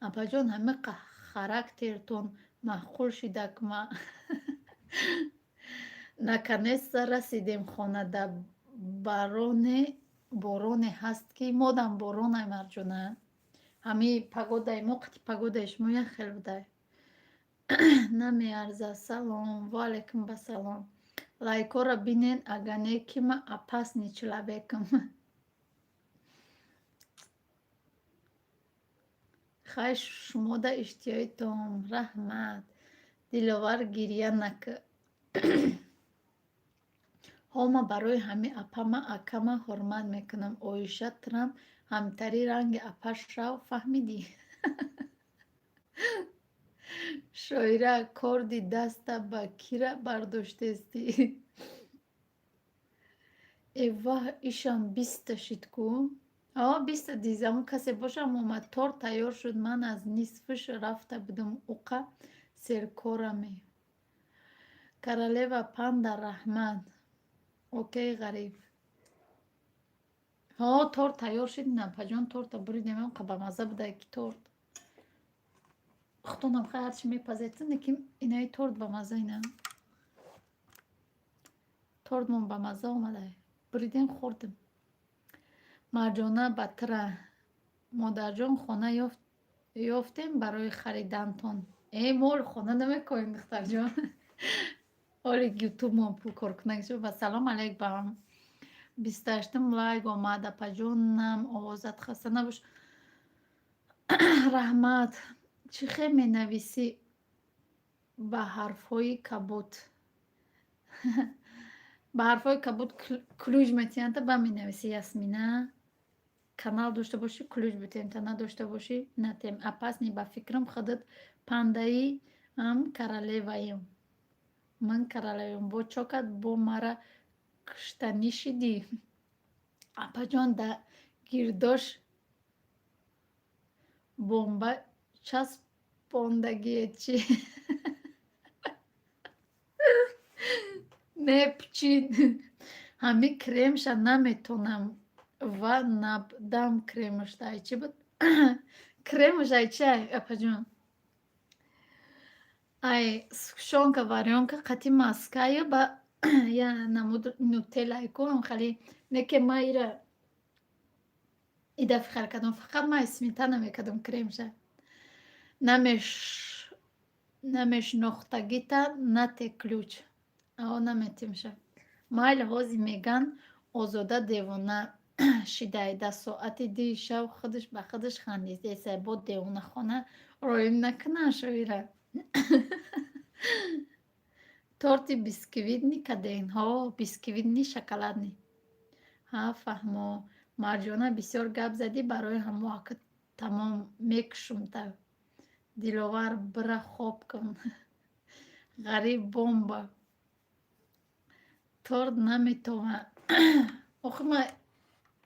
Апаҷон, ҳамиқа характертон маъқул шидак ма. Наконец-то расидем хонада. Бароне бороне ҳаст ки модам боронай, Марҷона. Ҳами погодаи мо қати погодаи шумо як хел будай. Намеарза. Салом. Ва алайкум басалом. Лайкҳоро бинен, ага не ки ма опасный человекам. Хай, шумода иштиҳои том, раҳмат. Диловар, гирья накӣ. Ҳо, ма барои ҳами апама, акама ҳурмат мекунам. Оиша Трамп ҳамтари ранги апаш шав, фаҳмидӣ? Шоира, корди даста ба кира бардоштестӣ? Э ваҳ, ишам 20-та шид ку? О, 20-та дизаму касе бошам омад. Торт тайёр шуд, ман аз нисфиш рафта будам, уқа серкораме. Королева панда, раҳмат. Окей, Ғариб. Ҳо, торт тайёр шуд, напаҷон, торта буридем, қа бамазза будай ки торт. Худтонам хай ҳарчи мепазед, лекин инаи торт бамазза ина. Тортмон бамазза омадай. Буридем, хӯрдем. Марҷона Батра. Модарҷон, хона ёфтем барои харидантон. Э, мо хона намекоем, духтарҷон. Оли ютубмон пул кор кунак шуд. Ва салом алейк ба ҳам. 28-ум лайк омад, апаҷонам, овозат хаста набош. Раҳмат. Чӣ хел менависӣ ба ҳарфҳои кабуд? Ба ҳарфҳои кабуд ключ метиҳанд, ба менависӣ, Ясмина. Канал дошта бошӣ, ключ битем, та надошта бошӣ, натем. Опасный, ба фикрам, худат пандаи ам королеваем. Ман королеваем. Бо чокат бо мара куштанӣ шидӣ? Апаҷон, да гирдош бомба часпондагие чӣ? Не, пучин. Ҳами кремша наметонам ва набдам кремаш ай чӣ буд? Кремаш ай чи ай, апаҷон? Ай сгущёнка, варёнка қати маскаю ба я намуд нутеллай ку хали не ки ма ира и дафъи хел кардам, фақат ман сметана мекардам кремша. Намешнохтагита нате ключ. Ао, наметимша. Майли, ҳозир меган, Озода девона шидай, дар соати 2-и шав худаш ба худаш хандидесай. Бо девонахона роим накунанд, Шоира. Торти бисквитный каден? Ҳо, бисквитный, шоколадный. Ҳа, фаҳмо. Марҷона, бисёр гап задӣ, барои ҳамо ака тамом мекушумта. Диловар, бира хоб кун. Ғариб бомба. Торт наметова. Охи, ман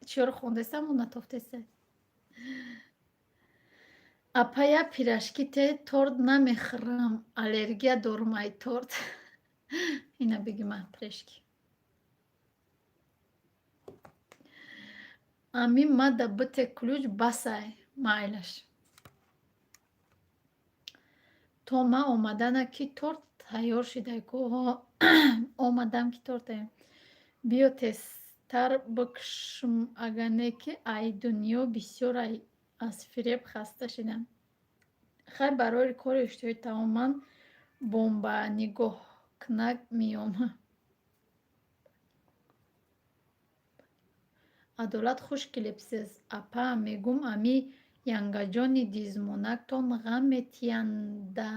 чиёро хондестам, натофтеста. Апая, пирожки те, торт намехӯрам, аллергия дорум ай торт. Ина бигима пирожки. Ами мада бите ключ, басай, майлаш. То ман омадана ки торт тайёр шидай ку. Омадам ки торт тайёр. Биё, тезтар бикушм, ага не ки ай дунё бисёр аз фиреб хаста шидам. Хай, барори кори иштиҳои тамом, ман бомбанигоҳкунак меём. Адолат, хуш келибсиз, апа. Мегум, ами янгаҷони дизмонактон ғам метиҳанда.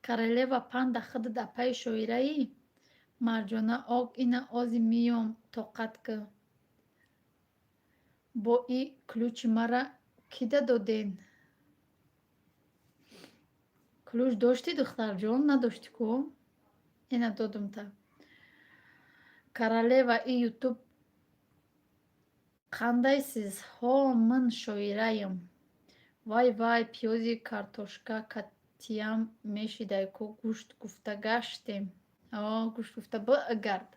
Королева панда, худат апаи Шоираӣ? Марҷона ок, ина ози миём, тоқат кӣ. Бо и ключи мара кида доден? Ключ доштӣ, духтарҷон? Надоштӣ ку? Ина додумта. Королева и ютуб, қандайсиз? Ҳо, ман Шоираем. Вай, вай, пиёзи картошка катиям мешидай ку, гӯшт гуфта гаштем. Гӯшт гуфта бигард.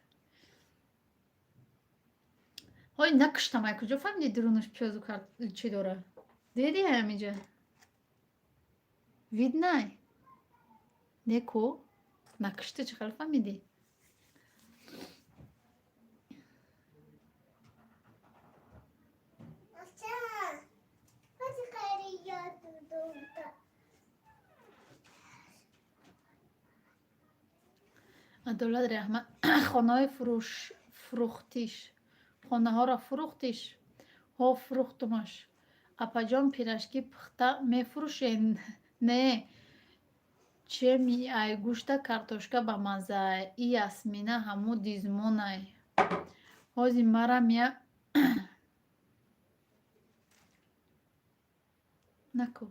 Ҳой, накуштам, ай куҷо фаҳмидӣ дурунаш пиёзу чӣ дора? Диди ҳамиҷа? Виднай? Не ку? Накушти, чӣ хел фаҳмидӣ? Ача, hadi kayı da. Адолат раҳмат. Хонаҳои фурӯхтиш? Хонаҳоро фурӯхтиш? Ҳо, фурӯхтумаш. Апаҷон, пирожки пухта мефурӯшен? Не, чеми ай гӯшта картошка бамаззаай. И Ясмина ҳаму дизмонай. Ҳози марам я наку.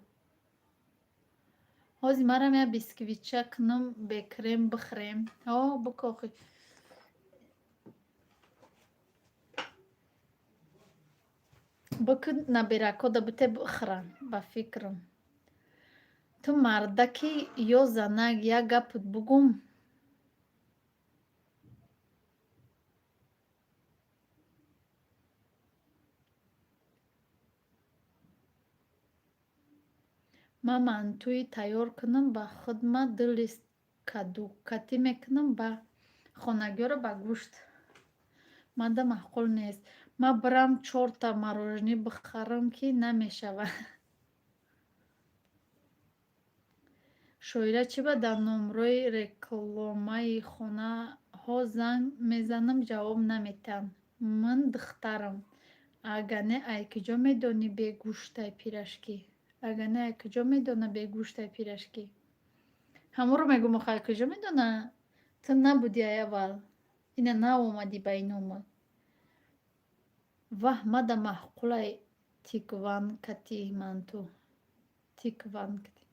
Ҳози марам я бисквитча кунам, бекрем бихӯрем. Ҳо, бикохи. Бикун, набиракода бите, бихӯранд, ба фикрам. Ту мардакӣ ё занак, як гапат бугум? Ман мантуи тайёр кунам, ба худма ду лист кадукатӣ мекунам, ба хонагиёро ба гӯшт. Мада маъқул нест. Ман бирам чорта мороженое бихарам, ки намешавад. Шоира, чӣ ба дар номрои рекломаи хонаҳо занг мезанам, ҷавоб наметиҳанд? Ман духтарам. Ага не, ай куҷо медонӣ бегӯштай пирожки? Ага не, ай куҷо медона бегӯштай пирожки? Ҳамонро мегӯм, охо, ай куҷо медона? Ту набудӣ ай аввал. Ина наомадӣ ба ин омад. Ваҳ, мада маъқулай тикванкати манту. Тикванкати.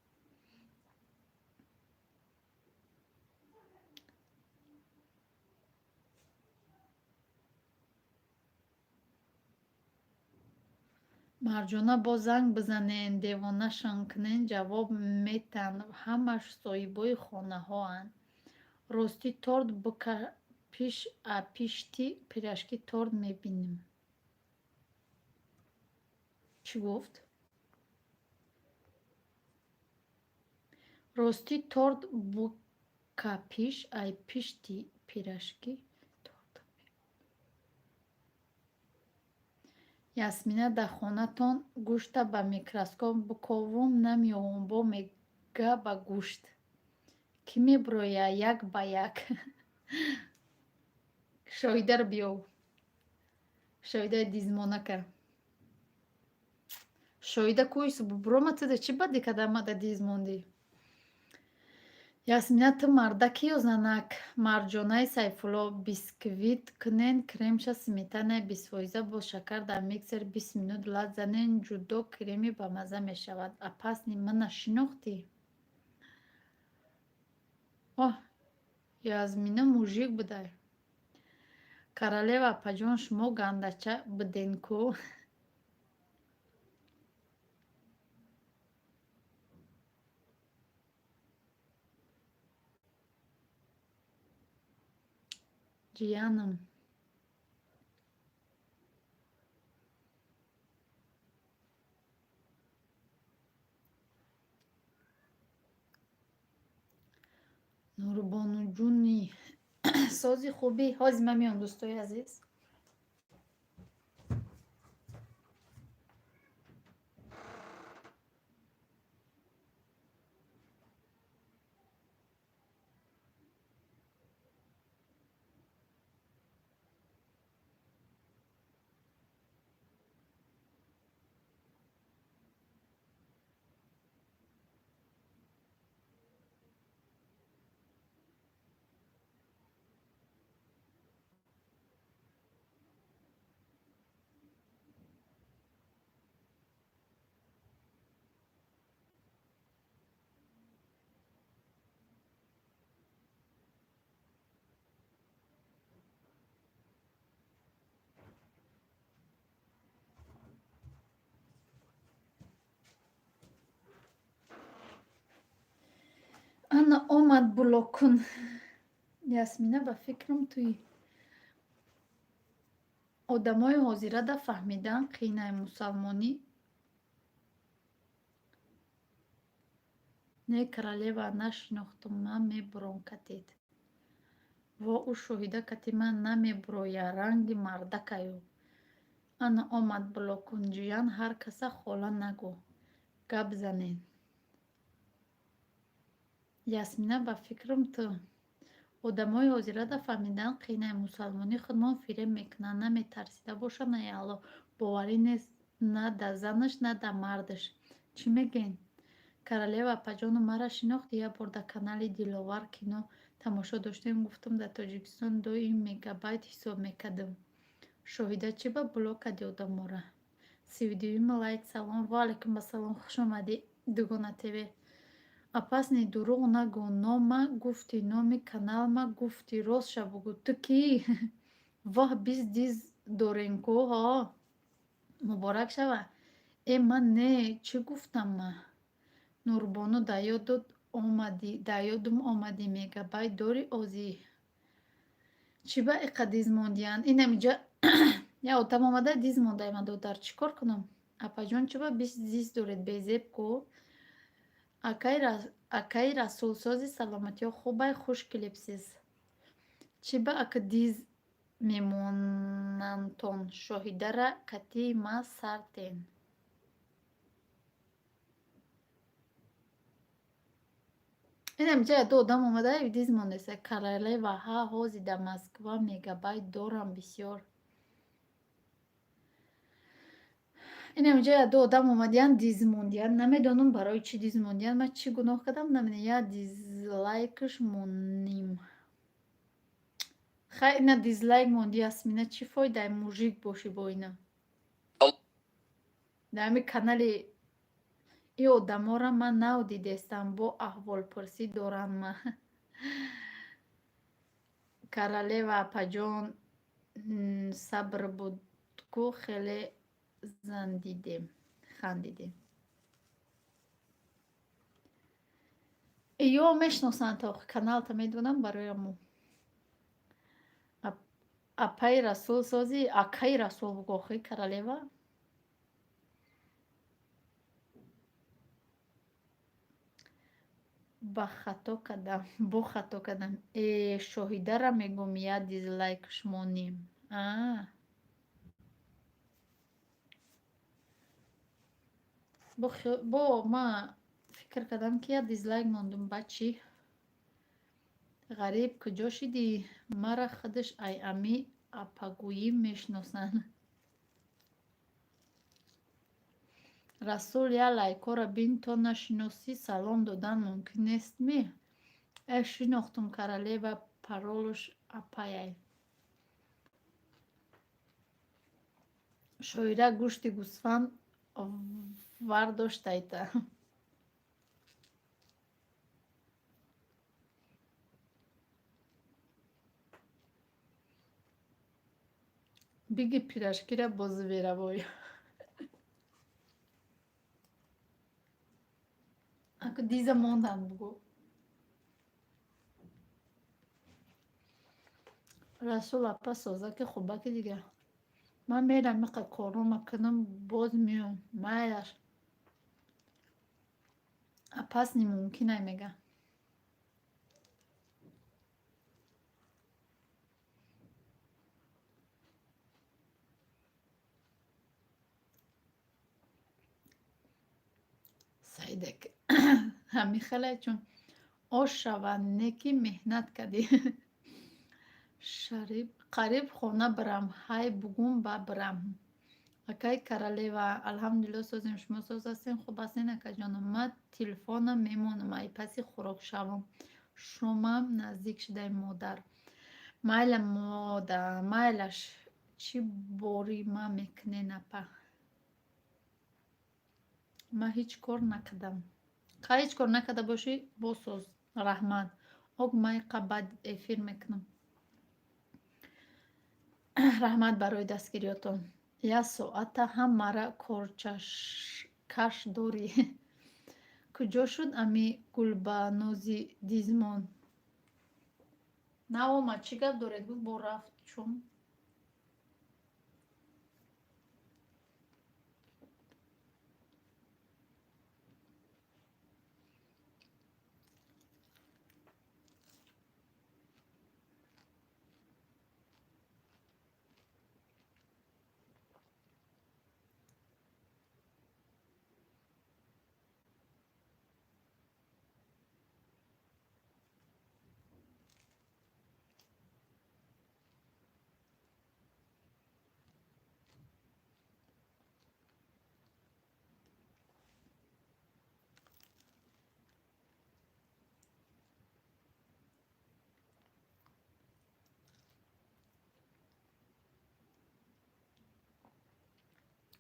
Марҷона, боз занг бизанен, девонашон кунен, ҷавоб метаҳанд. Ҳамаш соҳибои хонаҳоанд. Ростӣ, торт бикапиш, апишти пирожки торт мебинем. Чӣ гуфт? Ростӣ, торт букапиш, ай пишти пирожки торт. Ясмина, дар хонатон гӯшта ба микроскоп биковум, намеёвум, бо мега ба гӯшт. Кӣ мебуроя як ба як? Шоҳидаро биёв. Шоҳидаи дизмонака. Шоҳида кӯи бубурома, туда чӣ бадӣ када мада диз мондӣ? Ясмина, ту мардаки ё занак? Марҷонаи Сайфулло, бисквит кунен, кремша сметанаи 20-фоиза бо шакар дар миксер 20 минут лат занен, ҷудо креми бамазза мешавад. Опасный, мана шинохтӣ? Оҳ, Язмина мужик будай. Королева апаҷон, шумо гандача буден ку? Ҷиянам. Нурбонуҷуни, сози хубӣ? Ҳозир ман меом, дӯстои азиз. Ана омад, блок кун. Ясмина, ба фикрам, туи. Одамои ҳозирада фаҳмидан қийнай мусалмонӣ. Не, королева, нашинохтум, ман мебуром катед. Во, ӯ шоҳида кати ман намебуроя, ранги мардакаю. Ана омад, блок кун. Ҷиян, ҳар каса хола нагӯ. Гап занен. Ясмина, ба фикрам, ту. Одамои ҳозирада фаҳмидан қийнай мусалмонӣ, худмон фиреб мекунанд, наметарсида боша, на Аллоҳ. Боварӣ нест на да занаш, на да мардаш. Чӣ мегӯен? Королева апаҷону, мара шинохтӣ? Як бор дар канали Диловар кино тамошо доштем, гуфтам, дар Тоҷикистон доим мегабайт ҳисоб мекардам. Шоҳида, чӣ ба блок кардӣ одамора? 32-юми лайк. Салом. Ва алайкум ассалом, хуш омадӣ, Дугона ТВ. Опасный, дурӯғ нагӯ, нома гуфтӣ, номи каналма гуфтӣ, ростша бугӯ, ту кӣ? Воҳ, бист диз дорем ку, ҳо, муборак шава. Э, ман не, чӣ гуфтам ман? Нурбону, дар ёдум омадӣ, мегабайт дорӣ озӣ? Чӣ ба иқа диз мондиянд? Инам иҷа як одам омада диз мондай, ман додар, чӣ кор кунам? Апаҷон, чӣ ба 20 диз доред, безеб ку? Акаи Расул, сози, саломатиҳо хубай, хуш келибсиз. Чӣ ба ака диз мемонандтон? Шоҳидара катии ма сартен. Инам иҷа ду одам омада диз мондаиста. Королева, ҳа, ҳози дар Москва мегабайт дорам бисёр. Инам иҷа ду одам омадиянд, диз мондиянд. Намедонам, барои чӣ диз мондиянд. Ман чӣ гуноҳ кардам, намедонам. Як дизлайкш моним. Хай, ина дизлайк монди, Ясмина, чӣ фоидаи мужик бошӣ бо ина? Дар ҳамин канали и одаморо ман нав дидестам, бо аҳволпурсӣ доранд ма. Королева апаҷон, сабр буд ку, хеле зандидем, хандидем. Ё мешиносанд то каналта, медонам, барои мо. Апаи Расул созӣ, акаи Расул бугӯ, охи, королева. Ба хато кардам, бо хато кардам. Э, Шоҳидара мегӯм, як дизлайк шумоним. А. Бо ма фикр кардам, ки як дизлайк мондум, ба чӣ? Ғариб, куҷо шидӣ? Мара худаш ай ами апагӯӣ мешиносанд. Расул, як лайкҳоро бин, то нашиносӣ, салом додан мумкин нестми? Э, шинохтум, королева, паролуш апаяй. Шоира, гӯшти гӯсфанд вардоштайта. Биги, пирожкира бо зверобой. Аку диза мондан, бугӯ. Расул апа, созаки, хубаки дигар. Ман мерам, иқа корома кунам, боз меом. Майлаш. Опасный мумкинай, мега. Саидак, ҳами хеле чун ош шаванд, не ки меҳнат кардӣ. Шариб қариб хона бирам, ҳай бугум ба бирам. Акай королева, алҳамдулилло, созем, шумо соз ҳастем, хуб ҳастен, акаҷонам? Ман телефонам мемонам, ай паси хӯрок шавам. Шомам наздик шудай, модар. Майла, мода, майлаш. Чӣ бори ма мекунен, апа? Ман ҳеҷ кор накардам. Қа ҳеҷ кор накарда бошӣ, босоз. Раҳмат. Ок, ман иқа баъд эфир мекунам. Раҳмат барои дастгириётон. Як соата ҳам мара корчакаш дорӣ. Куҷо шуд ами гулбанози дизмон? Наомад, чӣ гап доред? Гуфт, бо рафт чун.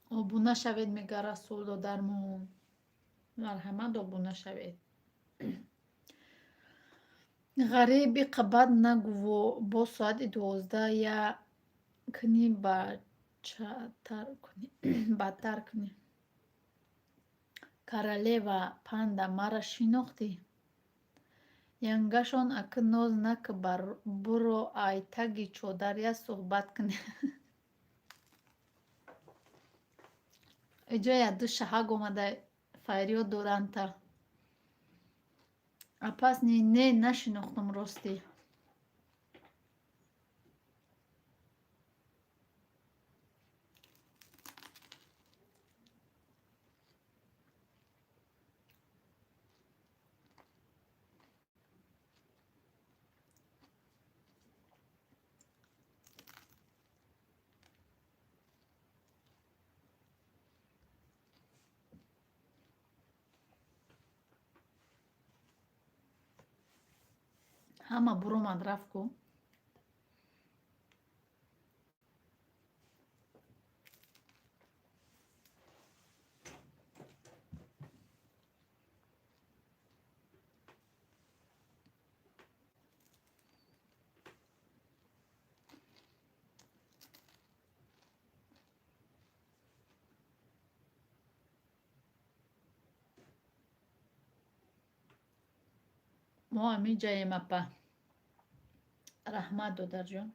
Обуна шавед, мега Расул додармон. Марҳамат, обуна шавед. Ғариби қабат нагӯво, бо соати 12 я кунӣ, бадтар кунӣ. Королева панда, мара шинохтӣ? Янгашон, ака, ноз нака, буро ай таги чодар, як суҳбат кунем. Иҷо як ду шаҳак омада, фарёд доранд-та. Опасный не, нашинохтам, ростӣ. Ҳама буромад, рафт ку. Мо ҳамиҷаем, апа. Раҳмат, додарҷон.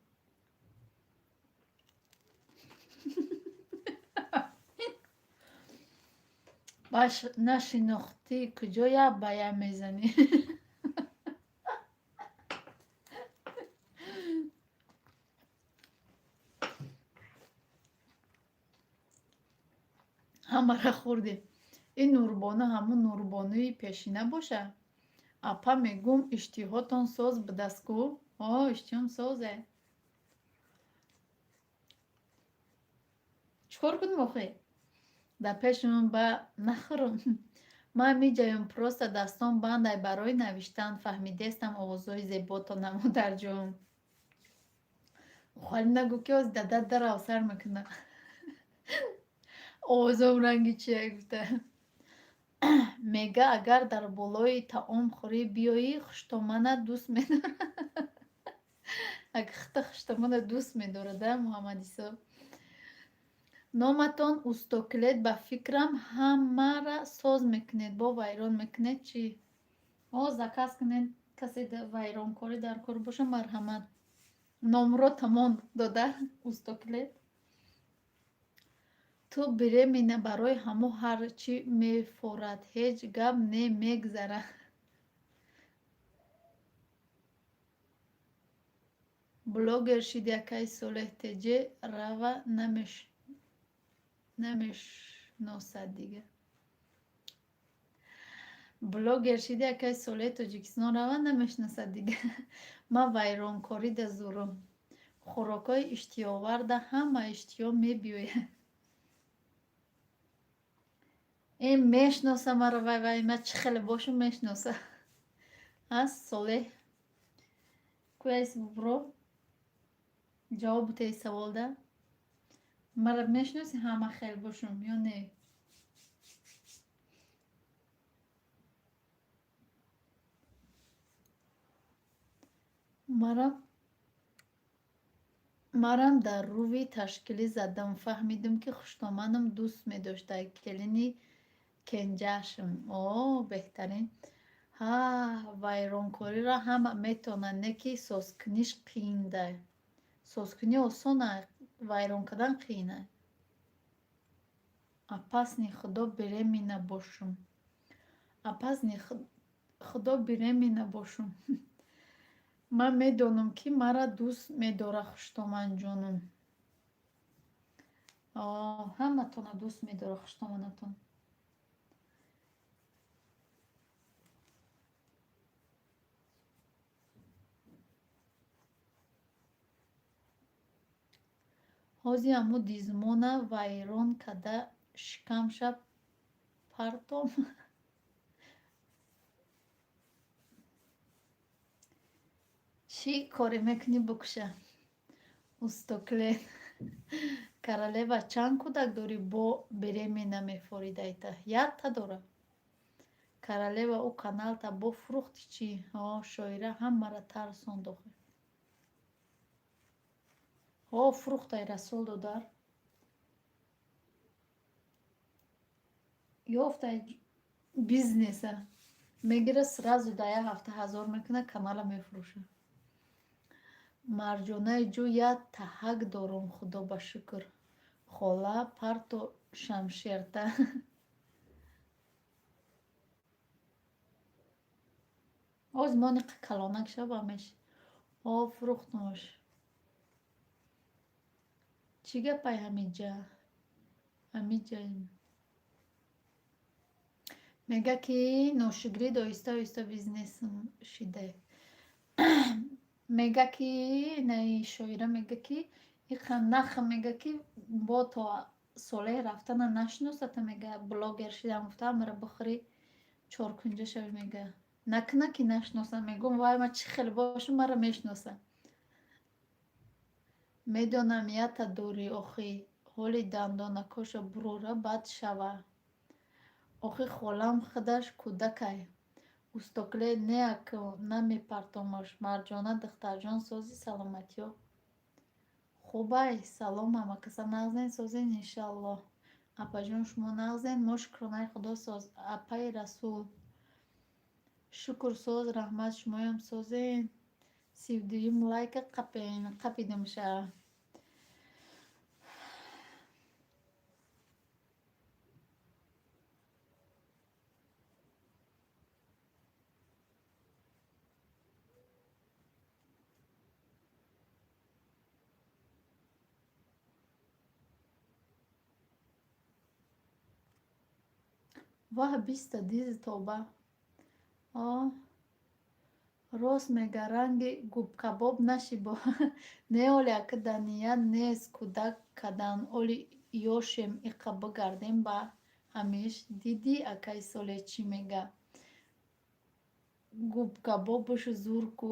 Баш нашинохтӣ, куҷо як ба як мезанӣ? Ҳамаро хӯрдем. Ин Нурбону ҳамун Нурбонуи пешина боша? Апа, мегум, иштиҳотон соз будастку? О, иштиҳом созе. Чӣ кор кунем охи? Дар пешам ба нахӯрам. Ман миҷаём, просто дастом бандай барои навиштан. Фаҳмидестам овозҳои зеботона, модарҷон. Холӣ нагӯ, ки ҳозир дада дарав сар мекуна. Овозом ранги чия гуфта. Мега, агар дар болои таомхӯрӣ биёӣ, хуштомана дӯст медорад. Агар хита хуштомана дӯст медорад, а, Муҳаммадисо. Номатон Устоклет, ба фикрам, ҳамаро соз мекунед, бо вайрон мекунед чӣ? О, заказ кунед, касе вайронкорӣ дар кор боша, марҳамат. Номро тамон дода Устоклет. Ту беременна, барои ҳамо ҳар чӣ мефорад, ҳеҷ гап не, мегзара. Блогер шиди, акаи Солеҳ, теҷе рава намешносад дига. Блогер шиди, акаи Солеҳ, Тоҷикистон рава намешносад дига. Ман вайронкорида зурум. Хӯрокҳои иштиҳоварда ҳама иштиҳо мебиёяд. Ин мешноса маро, вай вай, ман чӣ хеле бошум, мешноса. Ҳаст Солеҳ. Куяйс бро? Ҷавоб бутаи саволда. Маро мешиноси, ҳама хел бошум ё не? Марам дар рӯи ташкилӣ задам, фаҳмидим, ки хуштоманам дӯст медошта, келини кенҷаашм. О, беҳтарин. Ҳа, вайронкориро ҳама метавонад, не ки созкуниш қиинда. Созкунӣ осона, вайрон кардан қиина. Опасный худо беременна бошум. Опасный худо беременна бошум. Ман медонам, ки маро дӯст медорад хуштоманҷонум. Ҳаматонро дӯст медорад хуштоманатон. Ҳозир ҳамун дизмона вайрон карда шикамша партом. Чӣ коре мекунӣ, букша? Устоклен. Королева, чанд кӯдак дорӣ, бо беременна мефоридайта? Якта дора. Королева, ӯ каналта бо фурӯхти чӣ? О, шоира ҳамаро тарсонд охир. О, фурӯхтай, Расул додар. Ёфтай бизнеса. Мегира, сразу дар як ҳафта 1000 мекунад, канала мефурӯшад. Марҷонаи ҷӯ, як таҳак дорум, худо ба шукр. Хола, парто шамшерта. Оз мони калонак шава меш. О, фурӯхтумаш. Чӣ гапай ҳамиҷа? Ҳамиҷа. Мега, ки ношукрид оҳиста оҳиста бизнесм шида. Мега, ки наи шоира мега, ки иқа нах, мега, ки бо то Солеҳ рафтана нашиносата, мега, блогер шидам гуфта, ҳамаро бихӯри, чоркунҷа шави, мега. Накуна, ки нашиноса, мегӯм, вай, ман чӣ хеле бошум, маро мешиноса. Медонам, ята дорӣ охи, ҳоли дандонакоша бурора, бад шава. Охи, холам худаш кӯдакай. Устокле неак, намепартомаш. Марҷона духтарҷон, сози, саломатиё? Хубай, салом ҳамакаса, нағзен, созен, иншаллоҳ. Апаҷон, шумо нағзен? Мо шукронаи худо соз. Апаи Расул. Шукр, соз, раҳмат, шумоям созен. 32-юм лайка қапен, қапидимша. Ваҳ, 20-та диз, тоба. Рост мега, ранги губкабоб нашибо. Не, оли ака дар ният нест кӯдак кадан, оли ёшем, иқа бигардем ба ҳамиш. Дидӣ, акаи Солеҳ чӣ мега? Губкабобуш зур ку.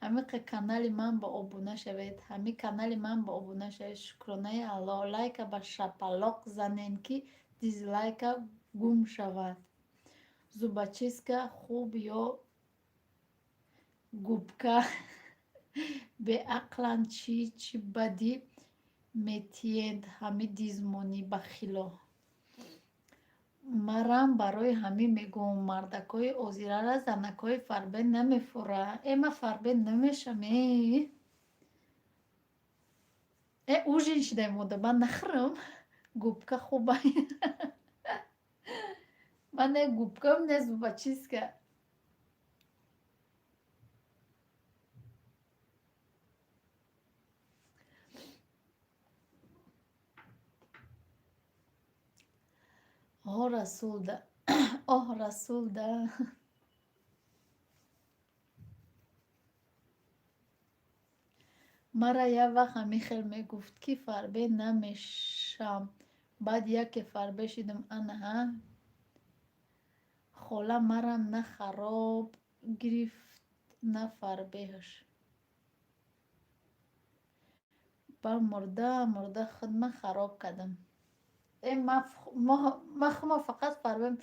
Ҳамиқа канали ман ба обуна шавед, ҳами канали ман ба обуна шавед. Шукронаи Аллоҳ. Лайка ба шапалоқ занен, ки дизлайка гум шавад. Зубочистка хуб ё губка? Беақланд, чӣ чӣ бадӣ метиҳед ҳами дизмонӣ бахило. Марам барои ҳамин мегӯм, мардакҳои озирара занакҳои фарбе намефура. Э, ман фарбе намешам, э. Э, ужин шидаем, мода, ман нахӯрам? Губка хуба. Ман не губкам, не зубочистка. Оҳ, Расул да, оҳ, Расул да. Мара як вақт ҳамин хел мегуфт, ки фарбе намешам, баъд яке фарбе шидам, анаҳа. Хола марам на хароб гирифт, на фарбеҳш. Ба мурда мурда худма хароб кардам. Э, ма хума фақат фарбем.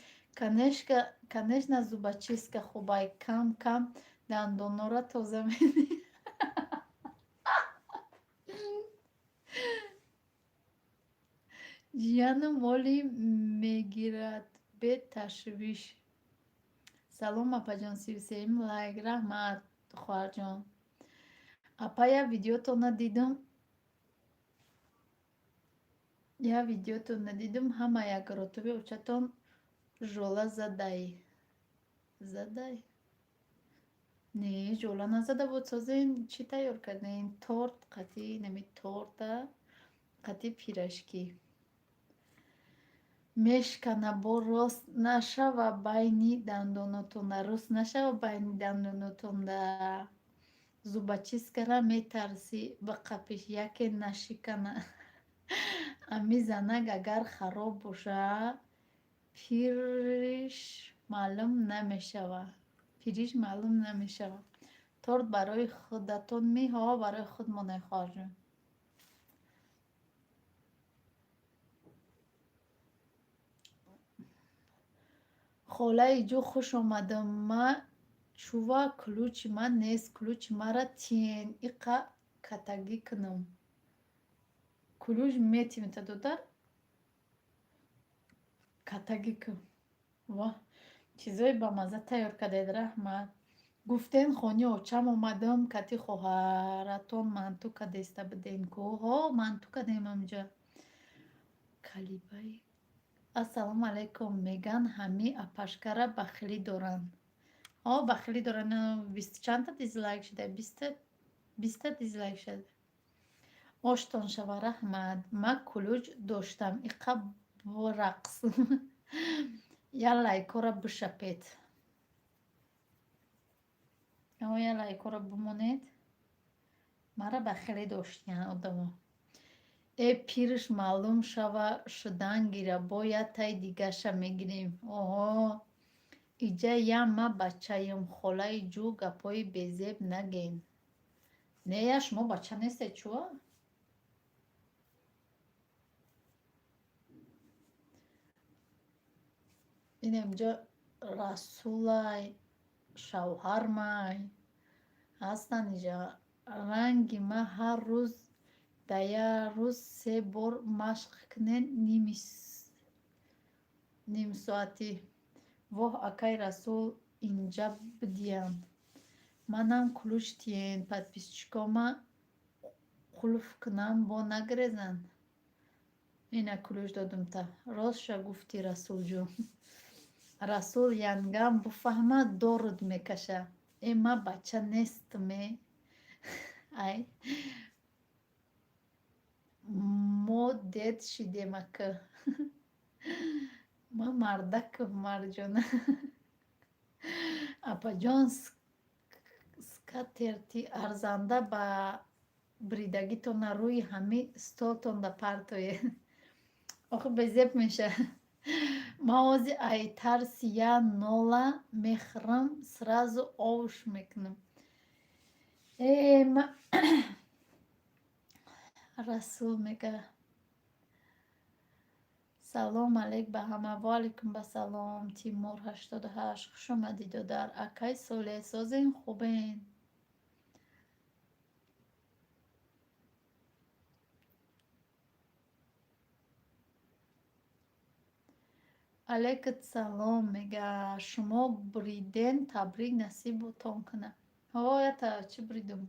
Конечно, зубочистка хубай, кам кам дандонора тоза менӣ. Ҷияну моли мегирад бе ташвиш. Салом, апаҷон, 33-юм лайк, раҳмат, хоҳарҷон. Апа, як видеотона дидум, як видеотона дидум, ҳама як ротоби очатон жола задай. Задай? Не, жола назада буд. Созен, чӣ тайёр кардем? Торт қати, нами торта қати пирожки. Мешкана бо, рост нашава байни дандонотонда, рост нашава байни дандонотонда. Зубочисткара метарсӣ ба қапиш, яке нашикана. Ами занак агар хароб боша, пириш маълум намешава. Пириш маълум намешава. Торт барои худатон ми? Ҳо, барои худмоне, хоҳарҷон. Холаи ҷӯ, хуш омадам. Ма чува ключи ман нест, ключи мара тиен, иқа катагӣ кунам. Ключ метимта, додар, катагӣ кун. Воҳ, чизои бамазза тайёр кардед, раҳмат. Гуфтен хони очам омадам, кати хоҳаратон манту кадеста будем ку? Ҳо, манту кардем ҳамҷа. Калибаи. Ассалому алайкум. Меган, ҳами апашкара бахилӣ доранд. Ҳо, бахилӣ доранд. Бисту чандта дизлайк шуда? 20-та дизлайк шуда. Оштон шава, раҳмат. Ма ключ доштам, иқа бурақс. Я лайкора бишапед. Я лайкора бимонед. Мара бахилӣ доштиян одамо. Э, пирш маълум шава, шудан гира, бо як тай дигаша мегирем. Оҳо, иҷа я ма бачаем, холаи ҷӯ, гапҳои безеб наген. Не, я шумо бача нестед, чува? Инамҷа Расулай, шавҳармай ҳастанд иҷа. Ранги ма ҳар рӯз дар як рӯз се бор машқ кунен, нимсоатӣ. Воҳ, акай Расул инҷа бидиянд. Манам ключ тиен, подписчикома қулф кунам, бо нагрезанд. Ина ключ додумта. Ростша гуфтӣ, Расулҷон. Расул янгам буфаҳма, доруд мекаша. Э, ма бача нестам, э. Ай. Мо дед шидем, ака. Ман мардакам, Марҷона. Апаҷон, скатерти арзанда ба бридагитона рӯи ҳами столтонда партоед. Охи безеб меша. Ман ози ай тарси я нола мехӯрам, сразу овш мекунам. Э, Расул мега: «Салом алейк ба ҳама». Ва алайкум басалом. Тимур 88, хушомадӣ, додар. Акай Солеҳ, созен, хубен? Алейкат салом, мега. Шумо буриден, табрик, насиботон кунад. Ҳо, ята чӣ буридум,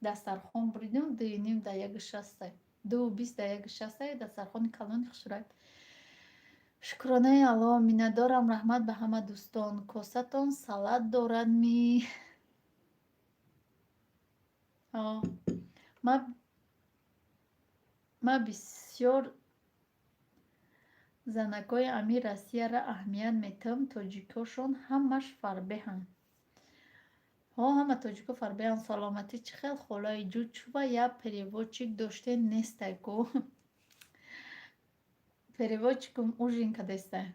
дастархон буридум, дуюним да яку шастай, 2,20 да 1,60, дастархони калони хушрӯй. Шукронаи Аллоҳ, миннатдорам, раҳмат ба ҳама дӯстон. Косатон салат дорад ми? Ҳо, ман бисёр занакҳои ами Россияра аҳамият метиҳам, тоҷикошон ҳамаш фарбеҳанд. Ҳо, ҳама тоҷико фарбеҳанд. Саломатӣ чӣ хел, холаи ҷӯ? Чува як переводчик доштен, нестай ку? Переводчикум ужин кадестай.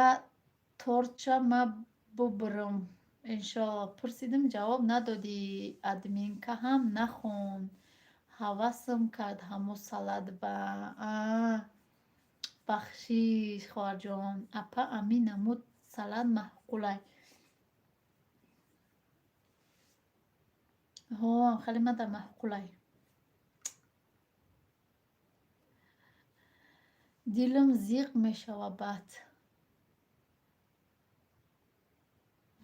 Я тортча ма бубурам, иншоалло. Пурсидим, ҷавоб надодӣ, админка ҳам нахонд. Ҳавасам кард ҳамо салат ба. Бахшиш, хоҳарҷон. Апа, ами намуд салат маъқулай? Ҳо, хеле мада маъқулай. Дилам зиқ мешава баъд.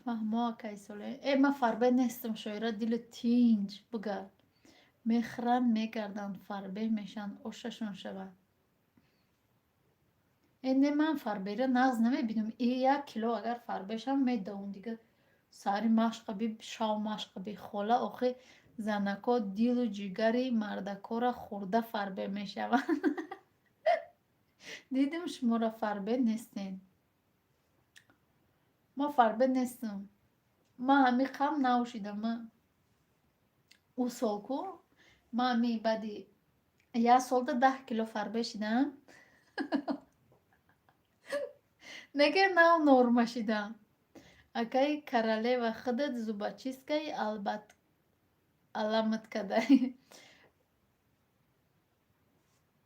Фаҳмо, акаи Солеҳ. Э, ман фарбеҳ нестам, шоира, дили тинҷ бигард. Мехӯранд, мегарданд, фарбеҳ мешаванд, ошашон шавад. Э, не, ман фарбеҳра нағз намебинам. И 1 кило агар фарбеҳ шавам, медавам дига. Саҳари машқа би, шав машқа би. Хола, охи занакҳо дилу ҷигари мардакҳоро хӯрда фарбеҳ мешаванд. Дидим, шуморо фарбеҳ нестен. Ман фарбеҳ нестам. Ман ҳами қам наушидам. Ман ӯ сол ку, ман ҳами баъди як солда 10 кило фарбеҳ шидам. Неге нав норма шидам. Акаи королева, худат зубочисткаи аламат кадай.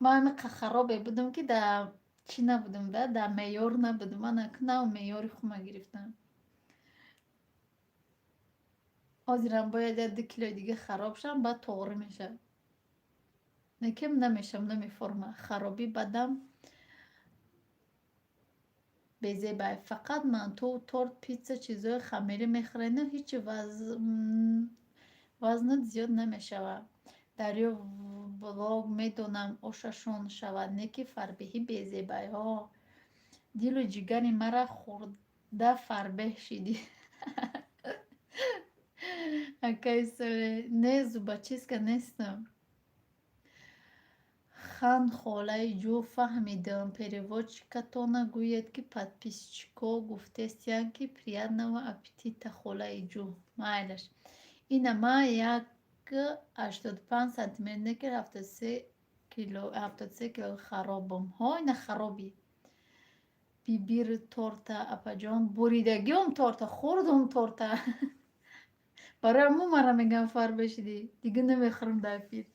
Ман ҳами харобе будам, ки дар чӣ набудам, да, дар меъёр набудам. Ман нав меъёри худма гирифтам. Ҳозирам бояд як 2 килои дига хароб шавам, баъд тоғрӣ мешавад. Лекин намешавам, намеформа. Харобӣ бадам безебай. Фақат манту, торт, питса, чизҳои хамирӣ мехӯрену ҳичи вазнат зиёд намешавад. Дарё блог, медонам, ошашон шавад, не ки фарбеҳӣ безебай. Ҳо, дилу ҷигари мара хӯрда фарбеҳ шидӣ. Акаи Солеҳ, не, зубочистка нестам. Хан, холаи ҷӯ, фаҳмидам. Переводчикатона гӯед, ки подписчико гуфтестиянд, ки приятного аппетита, холаи ҷӯ. Майлаш. Ина ман 1,85 сантиметр, не ки 73 кило, 73 кило харобам. Ҳо, ина харобӣ. Бибир торта, апаҷон, буридагиам торта, хӯрдум торта. Барои ҳамун мара мегӯям фарбеҳ шидӣ. Дига намехӯрам дар эфир.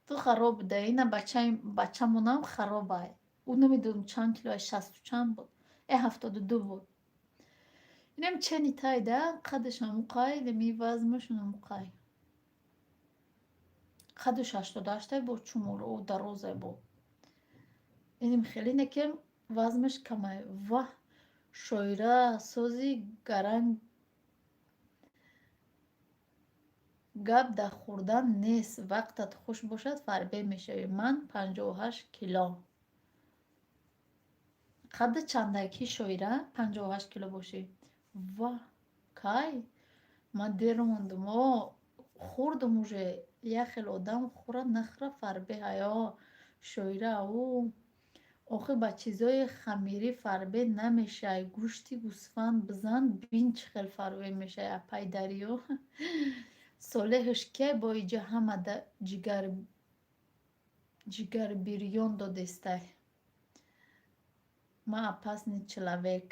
Ту хароб буда. Ина бачамонам харобай. Ӯ намедонам чанд килоай, шасту чанд буд. Э, 72 буд. Инам чени тай да, қадаш ҳамуқай, леми вазнаш ҳамуқай. Қадаш 88-тай бо чумор, ӯ дарозай бо. Инам хеле некем вазнаш камай. Ваҳ, шоира, сози гаранг, гап дар хӯрдан нест, вақтат хуш бошад, фарбеҳ мешавӣ. Ман 58 кило. Қаддат чандай ки, шоира, 58 кило бошӣ? Ваҳ, кай? Ман дер мондум. О, хӯрдум уже. Як хел одам хӯра нахӯра фарбеҳай. О, шоира ӯ. Охир ба чизҳои хамирӣ фарбе намешавай. Гӯшти гӯсфанд бизан, бин чӣ хел фарбе мешавай, апай дарё. Солеҳш кияй бо иҷа ҳамада ҷигарбирён додестай. Ман опасный человек.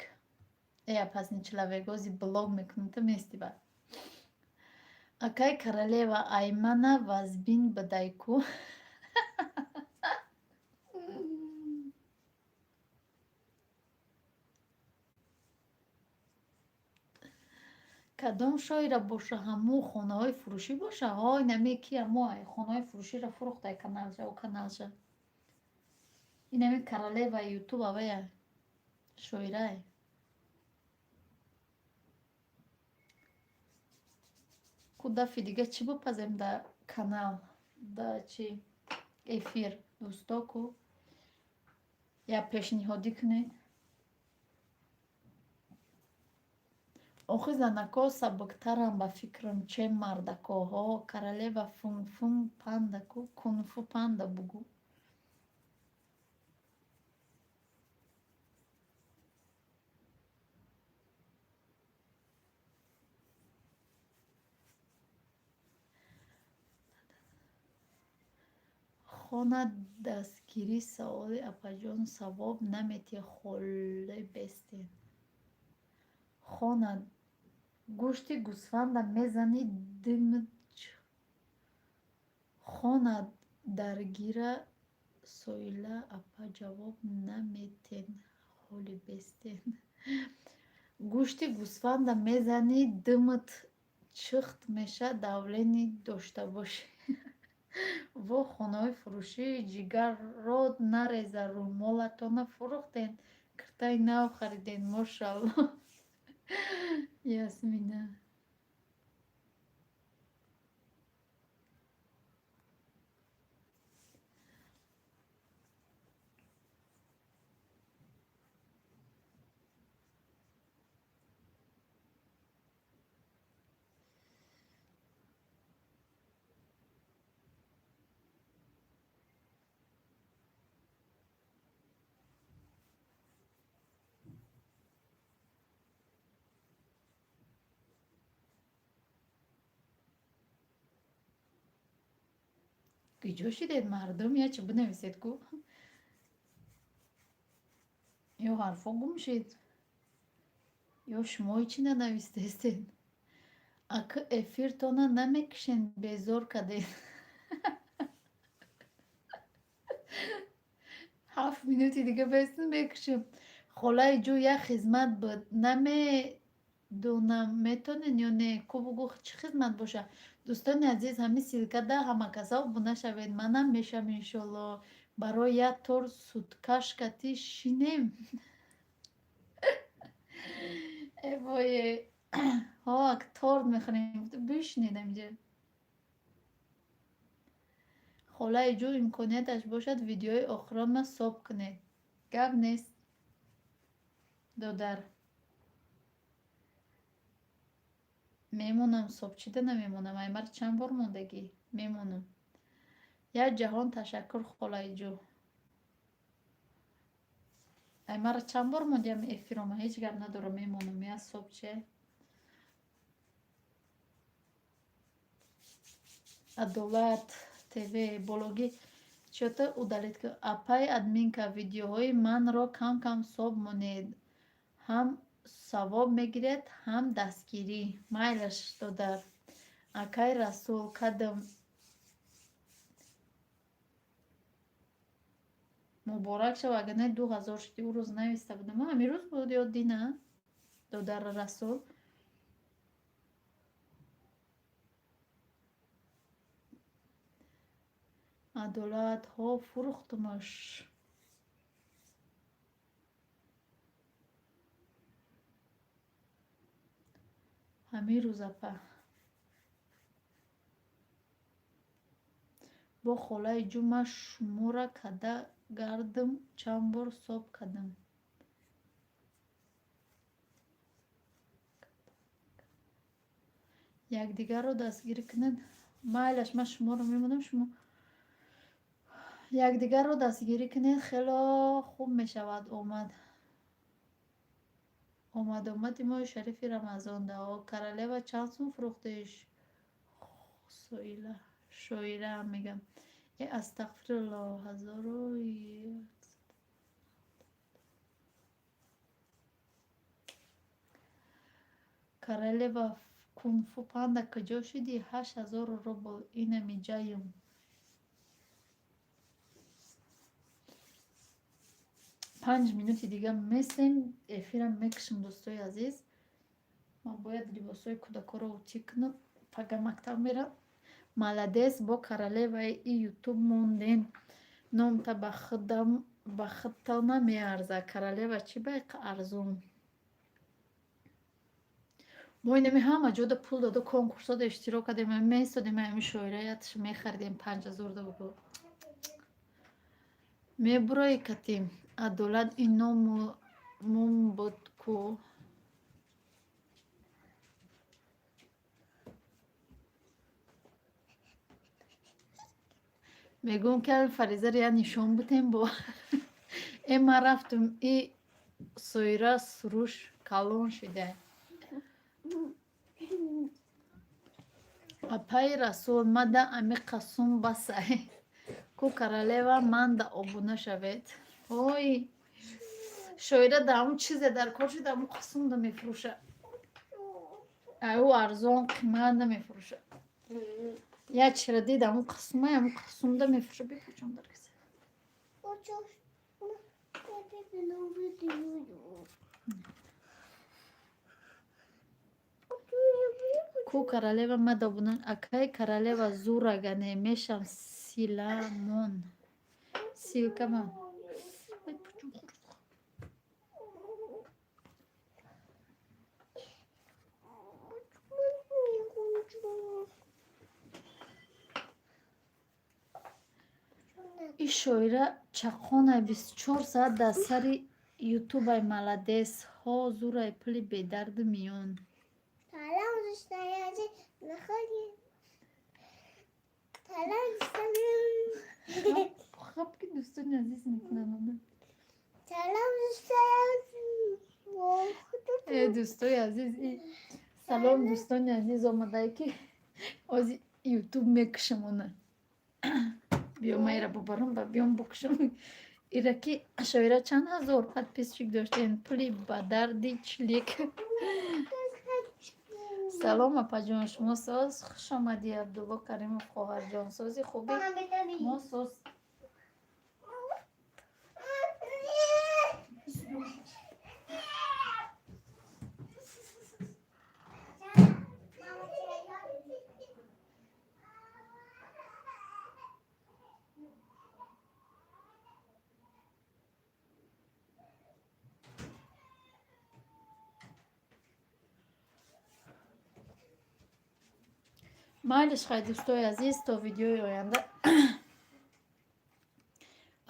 Э, опасный человек, ози блог мекунам, ту мести ба. Акай королева, аймана вазбин бидай ку. Кадом шоира боша, ҳамун хонаҳои фурӯшӣ боша? Ҳой, наме ки ҳамо хонаҳои фурӯширо фурӯхтай каналша, о каналша. Инами королева ютуб авая шоирай. Ку дафъи дига чӣ бипазем да канал, да чи эфир, дӯсто ку? Як пешниҳодӣ кунед. Охи занако сабуктаранд ба фикрам, чем мардако. Ҳо, королева фунфун панда ку, кунфу панда бугӯ. Хона дастгирӣ саволи апаҷон савоб наметиҳ холе бестен. Хона гӯшти гӯсфанда мезанӣ димт. Хона даргира соила апа ҷавоб наметен ҳоли бестен. Гӯшти гӯсфанда мезанӣ димт чихт меша, давление дошта бошӣ. Во, хонаҳои фурӯшӣ ҷигарро нареза, рӯмолатона фурӯхтен, киртаи нав хариден, мошалло. Ясмина. Куҷо шидед, мардум? Ячи бинависед ку. Ё ҳарфҳо гум шид, ё шумо ҳечи нанавистестед. Ака эфиртона намекушен, безор кардед. 7 минути дига бестун, мекушем. Холаи ҷӯ, як хизмат буд. Намедонам, метонед ё не. Ку бугӯ, чӣ хизмат боша? Дӯстони азиз, ҳамин ссылкада ҳама каса обуна шавед. Манам мешавам, иншолло. Барои як тор суткашкати шинем. Э вое, ҳо, ак торт мехӯрем. Бишинед аминҷа. Холаи ҷӯ, имконияташ бошад, видеои охиронма соб кунед. Гап нест, додар. Мемонам, собчида намемонам. Аймар чанд бор мондагӣ? Мемонам. Як ҷаҳон ташаккур, холаи ҷӯ. Аймара чанд бор мондиам эфирома, ҳеҷ гап надорам, мемонам. Я собче. Адолат ТВ бологӣ чиёта удалить ку. Апай админка, видеоҳои манро кам кам соб монед. Ҳам савоб мегиред, ҳам дастгирӣ. Майлаш, додар. Акай Расул, кадам муборак шав, агар не 2000 шуди, ӯ рӯз нависта будам. Ҳамин рӯз буд ё дина? Додар Расул. Адолат, ҳо, фурӯхтумаш. Ҳамин рӯз, апа. Бо холаи ҷӯ ман шумора када гардам, чанд бор соб кардам. Якдигарро дастгирӣ кунед. Майлаш, ман шуморо мемонам, шумо якдигарро дастгирӣ кунед, хело хуб мешавад. Омад, омад, омади моҳи шарифи Рамазон. Дао королева, чанд сум фурӯхтиш? Соила, шоираам мегам. Э, астағфирулло, ҳазору. Королева, Кунфу панда куҷо шудӣ? 8000 рубл, инами ҷаюм. 5 минути дига местем, эфирам мекушам, дӯстои азиз. Ман бояд либосҳои кӯдакҳоро утюг кунам, пага мактаб мерам. Молодец, бо королеваи и ютуб монден. Номта ба худтона меарзад. Королева чӣ байқа арзон? Мо инами ҳама ҷода пул дода, конкурсода иштирок кардем, местодем, ами шоираятш мехаридем 5000 да бугу. Мебурои катим. Адолат, ин номум буд ку. Мегӯм, ки Фаризаро я нишон будем бо э ман рафтум, и соира суруш калон шида. Апаи Расул, мада амиқа сум басай. Ку королева, манда обуна шавед. Ой, шоира да ҳамун чизе дар кор шуда, ҳамун қасумда мефурӯша. Аю арзон қимат намефурӯша. Як чира дид, ҳамун қасума, ҳамун қасумда мефурӯша. Бипӯчон дар киса. Ку королева, мада обуна. Акай королева, зурагане мешам, силамон. Ссылкамон. Ой, пучум хурд. И шоира чаққонай, 24 соат дар сари ютубай. Молодец ҳо, зурай, пули бедарду миён. Салам, дӯстони азиз, находи. Салам, дӯстони. Хаб ки дӯстони азиз мекунам. Салам, дӯстони азиз. Э, дӯстои азиз, и салом, дӯстони азиз, омадае ки ози ютуб мекушам она. Биё, майра бубарам ба биём букушам. Ира ки шоира чанд ҳазор подписчик доштен, пули ба дарди чилик. Салом, апаҷон, шумо соз? Хуш омадӣ, Абдулло Каримов, хоҳарҷон, сози, хубӣ? Мо соз. Майлиш, хай, дӯстои азиз, то видеои оянда.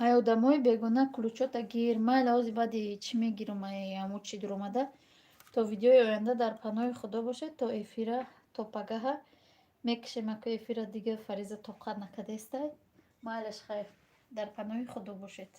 Ай одамои бегона ключота гир. Майла, ози баъди чӣ мегирам, ай ҳамун чӣ дуромада. То видеои оянда дар паноҳи Худо бошед, то эфира, то пагаҳа. Мекушем ака эфира, дига Фариза тоқат накардестай. Майлаш, хайр, дар паноҳи Худо бошед.